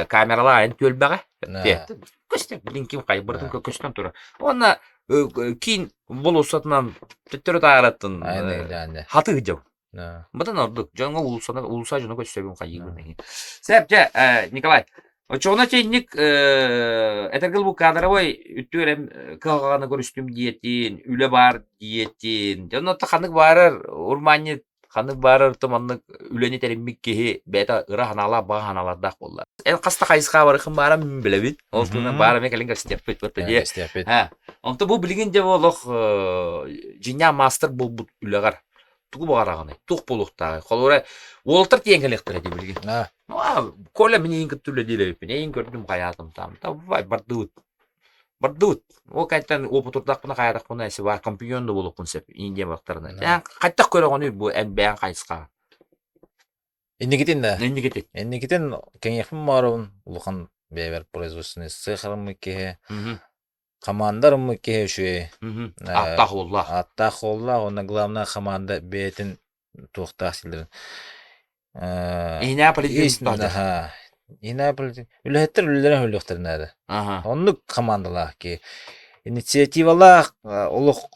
камералаайын түөлбэҕэ Да. көстөр билин ким хайбырытын Да. көстөн турар уонна киин болуоссатынан төттөрү таараттын Айанныыр даҕаны. хатыы дьон Да. Бытан ордук дьоҥҥо уулуссаны уулусса дьону көстөбүн хайыыбын эҥин. Сөп дьэ, Николай, оччоҕуна чэйник этэргэл бу кадровай үттүөрэм кыһалҕаны көрүстүм диэтин, үлэ баар диэтин. Дьэ онно ханнык баарар урмаанньыт ханнык баарар маннык үлэни тэриммит киһи бэйэтэ ыра санаалаах баҕа санаалардаах буолла. Эн хаста хайысха барыхын баара мин билэбин. Ол туһунан баара эмиэ кэлин кэпсэтиэхпит. Вот дьэ. Кэпсэтиэхпит. Онто бу билигин дьэ олох дьиҥнээх маастар буолбут үлэҕэр тугу баҕараҕыный? Туох буолуохтааҕый? Холобура, уолаттар тиийэн кэлиэхтэрэ дии билигин. Аа. Ну, Коля мин эйигин кытта үлэлиир эбиппин. Эйигин көрдүм хайаатым там. Давай, бардыбыт. Бардыбыт. Ол кэнниттэн уопутурдахпына хайаатахпына эси баар компаньон да буолуохпун сөп. Индия бактарына. Эн хайдах көрөҕүнүй бу эн бэйэҥ хайысхаҕын? Инникитин да. Инникитин. Инникитин кэҥиэхпин баҕарабын. Улахан бэйэбэр производственный цех арыммыт киһи. Хамаанда арыммыт киһи үчүгэй. Ааттаах уоллаах. Ааттаах уоллаах уонна главное хамаанда бэйэтин туохтаах силэрин. Иһинээ политика Иһинээ политика. Үлэһиттэр үлэлэрин өлүөхтэрин наада. Оннук хамаандалаах киһи. Инициативалаах олох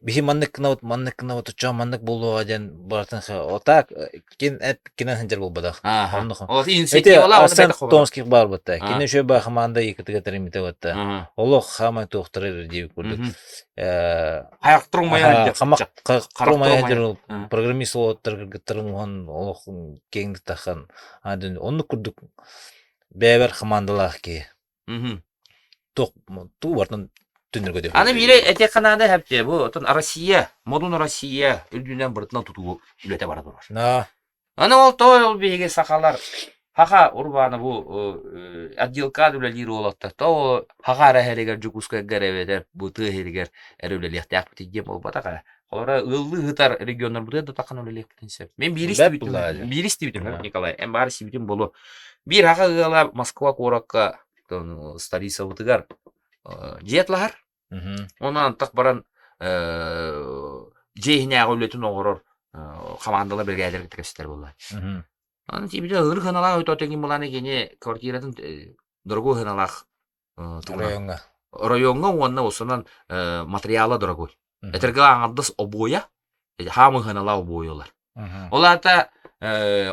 биһи маннык гынабыт, маннык гынабыт, оччоҕо маннык буолуоҕа диэн барытын вот так кин эт кинен сылдьар буолбатах. Оннук. Эти Арсен Томских баар буолта. Кини үчүгэй баа хамаанда якытыга тэриммитэ буолта. Олох хаамай туохтара диэбит курдук. Хамак программист уолаттар кыргыттарын уһан олох киэҥник тахан. Оннук курдук бэйэбэр хамаандалаах киһи. Туох туу бартан түннэргэ Аны биире этиэххэ наада хэпче бу отон Россия, модун Россия үрдүнэн бырытынан тутуу үлэтэ бара турар. Аны ол той ол биһиги сахалар хаха урбааны бу отделка үлэлиир уолаттар то хаха эрэ иһэригэр Дьокуускайга эрэ эбэтэр бу тыа иһэригэр эрэ үлэлиэхтээхпит диэн буолбатах ээ. Холобура ыаллыы ыытар регионнарбытыгар да таххан үлэлиэхпитин сөп. Мен биир истибитим, биир истибитим, Николай, эн баар истибитим буолуо. Биир аҕа ыала Москва куоракка столицабытыгар дьиэ атлаһар. Онон антах баран дьиэ иһинээҕи үлэтин оҥорор хамаандалар биригээдэлэр кэпсэтэр буолла. Аны тиийбитэ ырык ыналаах өтө тегин буланы кини квартиратын дорогой ыналаах Оройуоҥҥа. Оройуоҥҥа уонна осунан материала дорогой. Этэргэ аҥардас обуойа, хаамы ыналаах обуойалар. Ол аата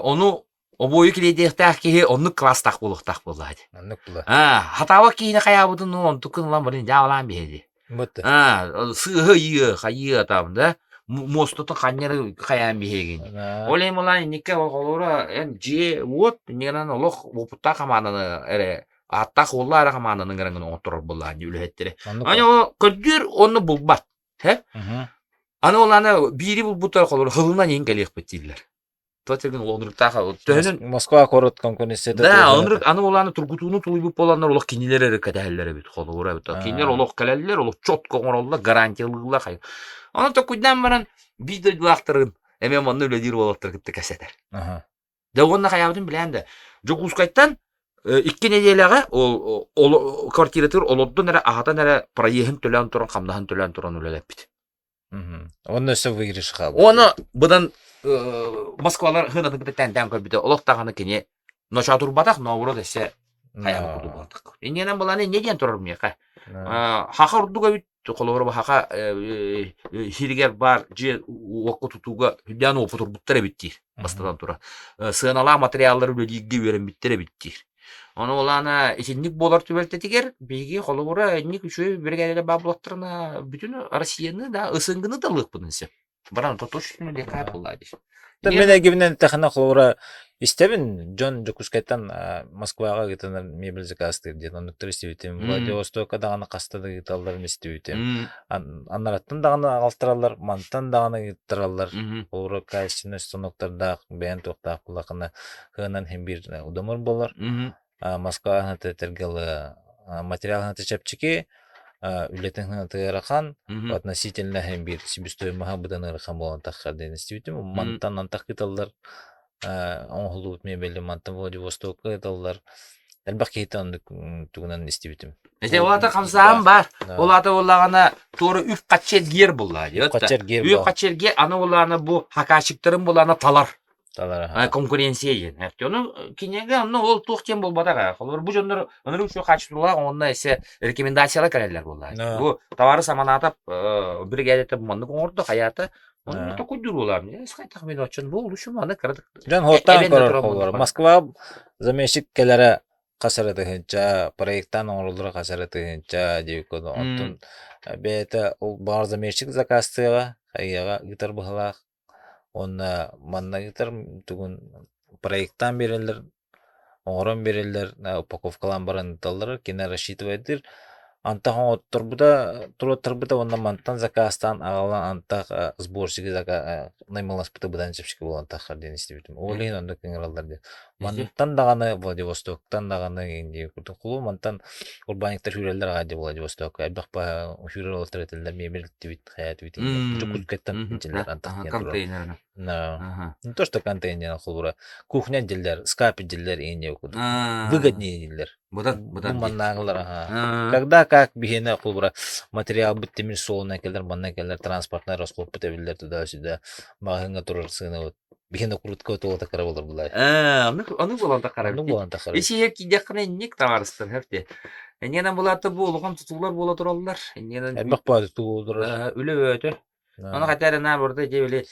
ону обуойу килиэдиэхтээх киһи оннук класстаах буолуохтаах буоллаҕа дии. Оннук була. Аа, хатаабат киһини хайаабытын ну онтуккун ылан баран дьаалаан биһиги. Бытты. Аа, сыыһы ыйыа, хайыа там, да? Муостатын ханньары хайаан биһигин. Ол иһин булаан инникке холобура эн дьиэ уот иннигинэн олох уопуттаах хамаанданы эрэ ааттаах уоллаа эрэ хамаанданы ыҥыраҥын оҥотторор буоллаҕа дии үлэһиттэрэ. Аны ол көрдүүр онно булбат. Һэ? Аны ол аны биири булбуттар холобура хылынан иһин кэлиэхпит дииллэр. Туотергин онуруктаах төһөнөн Москва куорат конкуренцията Да, онурук аны ол аны тургутууну тулуйбут буоланнар олох кинилэр эрэ кэтэһэллэр эбит холобура эбит. Кинилэр олох кэлэллэр, олох четко оҥороллор, гарантиялыыллар хайа. Онон токуйдаан баран биир дойдулаахтарын эмиэ манна үлэлиир уолаттары кытта кэпсэтэр. Дьэ уонна хайаабытын билээн да Дьокуускайтан Икки нэдиэлэҕэ ол ол квартиратыгар олордон эрэ аһатан эрэ проеһын төлөөн туран хамнаһын төлөөн туран үлэлэппит. Онно өссө выигрыш хаалбыт. Оны быдан Москвалар хынатын кытта тэнтээн көрбүтэ олох даҕаны кини ночоотурбатах наоборот өссө хайаан курдук буолтах. Иннинэн былааны инньэ диэн турар миэхэ. Хаха ордук эбит холобура хаха сиригэр баар дьиэ уокка тутууга үрдээн уопутурбуттар эбит диир бастатан турар. Сыаналаах материаллары үлэлииргэ үөрэммиттэр эбит диир. Ону улаана итинник буолар түбэлтэтигэр биһиги холобура инник үчүгэй биригээдэлэр баар буоллахтарына бүтүн Россияны да ысынгыны да ылыахпытын сөп. Баран то точно лекает буоллаа дии. Мин эгибинэн тэхэнэ холобура истэбин дьон Дьокуускайтан Москваҕа ыытанар мебель заказтыыр диэн оннуктар истибитим. Владивостокка даҕаны хаста да ыыталларын истибитим. Анараттан даҕаны аҕалтараллар, мантан даҕаны ыыттараллар. Холобура качественный станоктардаах, бэйэн туохтаах буллахына кыанан иһин биир удамыр буолар. Москва аһыната этэргэ материал аһыната чэпчэки, үлэтин аһыната ыарахан, относительно иһин биир себестоимоһа быдан ыарахан буолан таххар диэн истибитим. Мантан антах ыыталлар, оҥоһуллубут мебели мантан Владивостокка ыыталлар. Элбэх киһиттэн оннук тугунан истибитим. Ити ол аата хамсааһын баар. Ол аата буоллаҕына туора үп-хаччы эргиэр буоллаҕа дии. Үп-хаччы эргиэр аны буоллаҕына бу хакаачыктарын буоллаҕына талар. Конкуренция диэн. Ону кинигэ онно ол туох диэн буолбатах. Холобур бу дьоннор ынырык үчүгэй хаачыстыбалаах уонна эсэ рекомендациялар кэлэллэр буоллаа. Бу товары Саманатов биригээдэтэ маннык оҥордо хайаата Оны токуйдур буолар. Хайдах мен очон бу улушу маны кырадык. Дьон хуоттаан көрөр холлор. Москва замещик кэлэрэ хас эрэ тыһыынча, проектаан оҥороллоро хас эрэ тыһыынча диэбит курдук. Онтон бэйэтэ ол баҕар замещик заказтыаҕа, хайыаҕа ыытар быһалаах. Уонна манна ыытар тугун проектаан биэрэллэр, оҥорон биэрэллэр, упаковкалаан баран ыыталлар, кини рассчитывайдыыр. Антах оҥотторбута, туруоттарбыта уонна мантан заказтаан аҕалан антах сборщиги наймыласпыта быдан чэпчэки буолан таххар диэн истибитим. Ол иһин оннук ыҥыраллар диэн. Мантан даҕаны Владивостоктан даҕаны Индия курдук кулу мантан урбаанньыктар сүүрэллэр аҕай дии Владивостокка элбэх сүүрэр уолаттар этэллэр мебель иттибит хайаатыбит Дьокуускайтан итиллэр антах диэн турар. Не то что контейнер холобура кухня дииллэр, скап дииллэр Индия курдук. Выгоднее дииллэр. Быдан быдан Бу маннааҕылар аха. Когда как биһиэнэ холобура материалбыт тимир суолунан кэлэр, манна кэлэр транспортнай расходпут эбиллэр туда-сюда маҕаһыыҥҥа турар сыанабыт Биһиэн окурутка туолата кыра болор булай. Ээ, ону ону буолан тахара. Ону буолан тахара. Исиһэ киирдэххинэ инник табаарыстар херти. Энньэнэн булаата бу улахан тутуулар буола тураллар. Энньэнэн Элбэх баҕайы тутуу турар. Үлэ бөөтө. Ону хата эрэ наар барыта дьэ били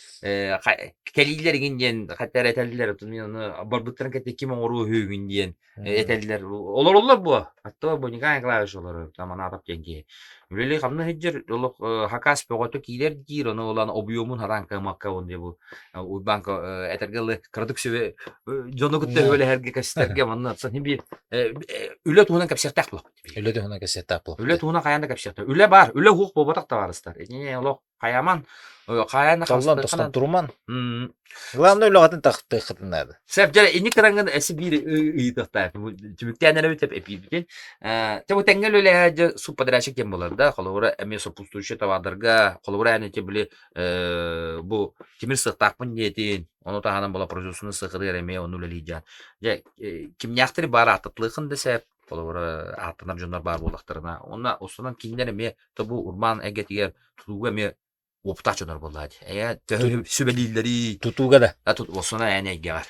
кэлиилэр игин диэн хата эрэ этэллэр. Отун ону барбыттарын кэтэ ким оҥоруо үһүгүн диэн этэллэр. Олороллор буо. Аттыга бу Николай Николаевич олорор, Аманатов диэн киһи. Үлэлии хамна сылдьар, олох хакас бөҕөтө киирэр диир, ону ылан объемун хараан кыамакка уон бу Уйбаанка этэргэ дылы кыратык сүбэ дьону кытта үлэлэһэргэ кэпсэтэргэ манна биир үлэ туһунан кэпсиэхтээх буолуох. Үлэ туһунан кэпсиэхтээх буолуох. Үлэ туһунан хайаан да кэпсиэхтээх. Үлэ баар, үлэ уһуох буолбатах табаарыстар. Итини олох хайаман, хайаан Толлон тостон туруман. Главное үлэҕитин тахтыаххытын наада. Сөп, дьэ, инник кыраҥҥын эси биир ыйытыахтаах. Түмүктээн эрэбит эпиирбитин. Те бу тэҥҥэ үлэлэһэ дьэ субподрядчик диэн буолар да, холобура эмиэ сопутствующий товардарга, холобура эн ити били бу тимир сыахтаахпын диэтин, ону таһынан була производственный сыахытыгар эмиэ ону үлэлиир Дьэ, кимнээхтэри баар ааттатылыахын да сөп, холобура ааттанар дьоннор баар буоллахтарына уонна устунан кинилэр эмиэ тобу урбаан эйгэтигэр тутууга эмиэ уопутаах дьоннор буоллаа дии. Эйэ төһө сүбэлииллэрий? Тутууга да. Устунан эн эйгэҕэр.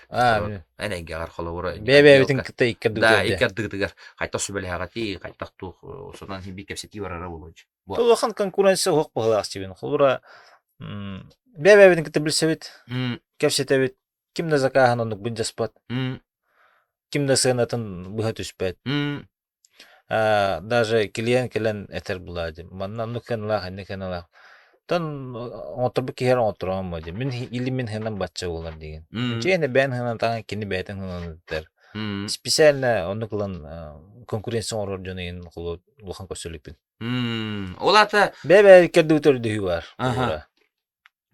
Эн эйгэҕэр холобура бэйэ-бэйэбитин кытта икки Да, икки ардыгытыгар хайтах сүбэлэһэҕитий, хайтах туох устунан биир кэпсэтии барара буолуо. Улахан конкуренция суох быһыылаах дьиибин. Холобура бэйэ-бэйэбитин кытта билсэбит, кэпсэтэбит, Ким да закааһын оннук былдьаспат, ким да сыанатын быһа түспэт. Даже клиент кэлэн этэр булаа дии, манна оннук сыаналаах, инник сыаналаах. Оттон оҥотторбут киһи эрэ оҥоттороҕум дии. Мин или мин сыанам бачча буолар диигин. Дьиэни бэйэн сыанатаҕын, кини бэйэтин сыанатын этэр. Специально оннук ылан конкуренция оҥорор дьон иһин улахан көрсөлүкпүн. Ол аата Бэйэ-бэйэ икки ардыгар баар.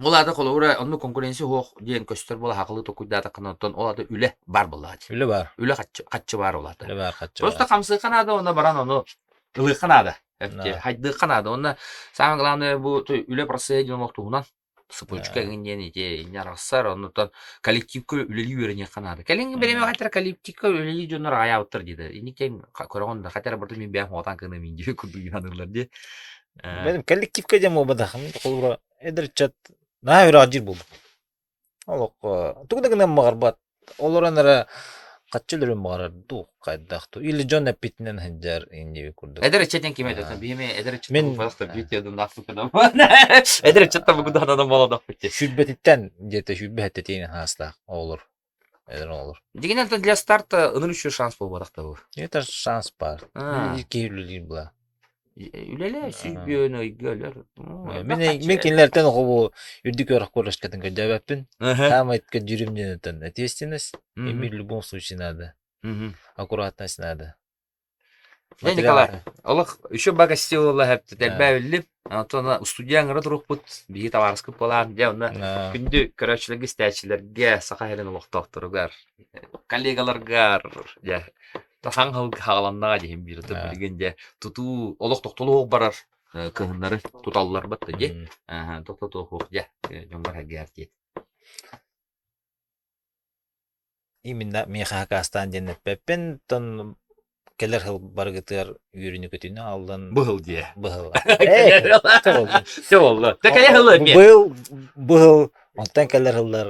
Ол аата холобура оннук конкуренция суох диэн көстөр буола хахылыы толкуйдаатаххына оттон ол аата үлэ баар буоллаҕа Үлэ баар. Үлэ хаччы, хаччы баар ол аата. Үлэ баар, хаччы Просто хамсыахха наада уонна баран ону ылыахха наада. Хайдыахха наада. Уонна самое главное бу үлэ процесса диэн олох туһунан. Цепочка эҥин диэн ити инньэ арахсар, оннуттан коллективка үлэлии үөрэниэххэ наада. Кэлиҥҥи бириэмэҕэ хатара коллективка үлэлии дьоннор аҕайаабыттар диэтэ. Инникиэн көрөҕүн да, хатара барыта мин бэйэм хоҕотаан кыным диye курдук саныыллар дии. Бэйэм коллективка диэн буолбатах. Холобура, эдэр ыччат наһаа үрэҕ дьиир буолбут. Олоххо тугу да гыныан баҕарбат. Олорон эрэ хаччы өлөрүөн баҕарар дуу, хайдах дуу. Или дьон эппитинэн сылдьар иннибит курдук. Эдэр ыччат ким этэ? Биһиэми эдэр ыччат Мин буолбатах биир Эдэр ыччаттан бугудаанан молодохпут дии. Сүүрбэтиттэн где-то сүүрбэ сэттэтиин саастаах оҕолор. Эдэр оҕолор. Дигинэн для старта ыныр үчүгэй шанс буолбатах да бу. Это шанс баар. Киһи үлэлиир була. Үлэлээ сүүрбүөн ыйга өлөр. Мин мин кинилэртэн оҕобу үрдүк үөрэх кураскатын көрдөөбөппүн. Саамай көрдүүрүм диэн ответственность. И в любом случае надо. Аккуратность надо. Дьэ, Николай, олох еще багастиола хэптэтэрбээбиллим. Онтон студия ыҥыра турукпут биһи табаарыскыт буолаан, дьэ, онно күндү көрөөччүлэргэ, истээччилэргэ, Саха сирин олохтоохторугар, коллегаларгар, дьэ, хаҥ хаҕаланнаҕа диһин биир билигин дьэ тутуу олох тохтолуох барар кыһыннары туталлар батта дьэ тохтотуох дьэ дьоҥҥор эргээр диэт Именно миэхэ хакаастаан диэн эппэппин, оттон кэлэр сыл барыгытыгар үөрүүнү-көтүүнү аҕаллын. Быһыл диэ. Быһыл. Все болла. Тэ кэлэр сыл эмиэ. Быйыл быһыл, онтон кэлэр сыллар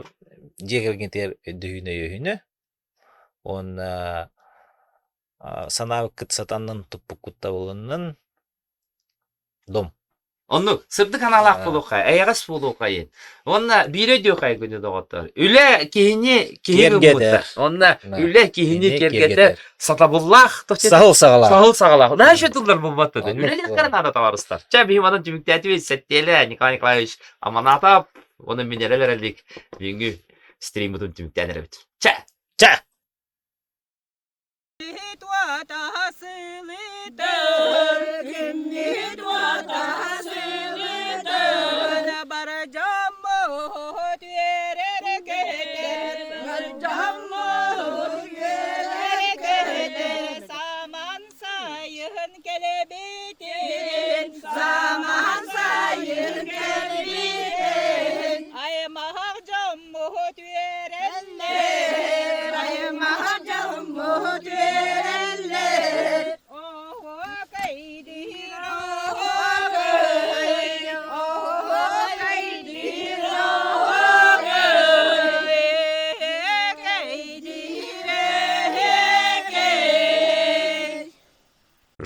дьиэ кэргэнтигэр өйдөһүүнү-өйөһүүнү уонна санаабыккыт сатаннын туппуккут табылыннын дом. Оннук, сырдык аналаах буолуохха, эйэҕэс буолуоххайын. Уонна биир өйдүөххайын күнү доҕоттор. Үлэ киһини киһи гыммыттар. Онно үлэ киһини киэргэтэр сатабыллаах саһыл саҕалаах. Саһыл саҕалаах. Наһаа үчүгэй тыллар буолбатта. Үлэлиэхтэрэ наада табаарыстар. Чэ, биһи манан түмүктээтибит. Сэттиэлэ Николай Николаевич Аманатов уонна мин эрэл эрэлик бүгүҥҥү стриммытын түмүктээн эрэбит. Чэ! Чэ!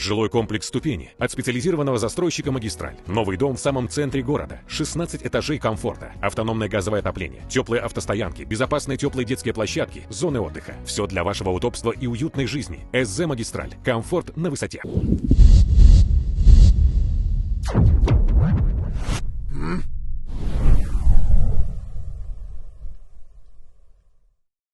Жилой комплекс «Ступени» от специализированного застройщика «Магистраль». Новый дом в самом центре города. 16 этажей комфорта. Автономное газовое отопление, теплые автостоянки, безопасные теплые детские площадки, зоны отдыха. Все для вашего удобства и уютной жизни. СЗ «Магистраль». Комфорт на высоте.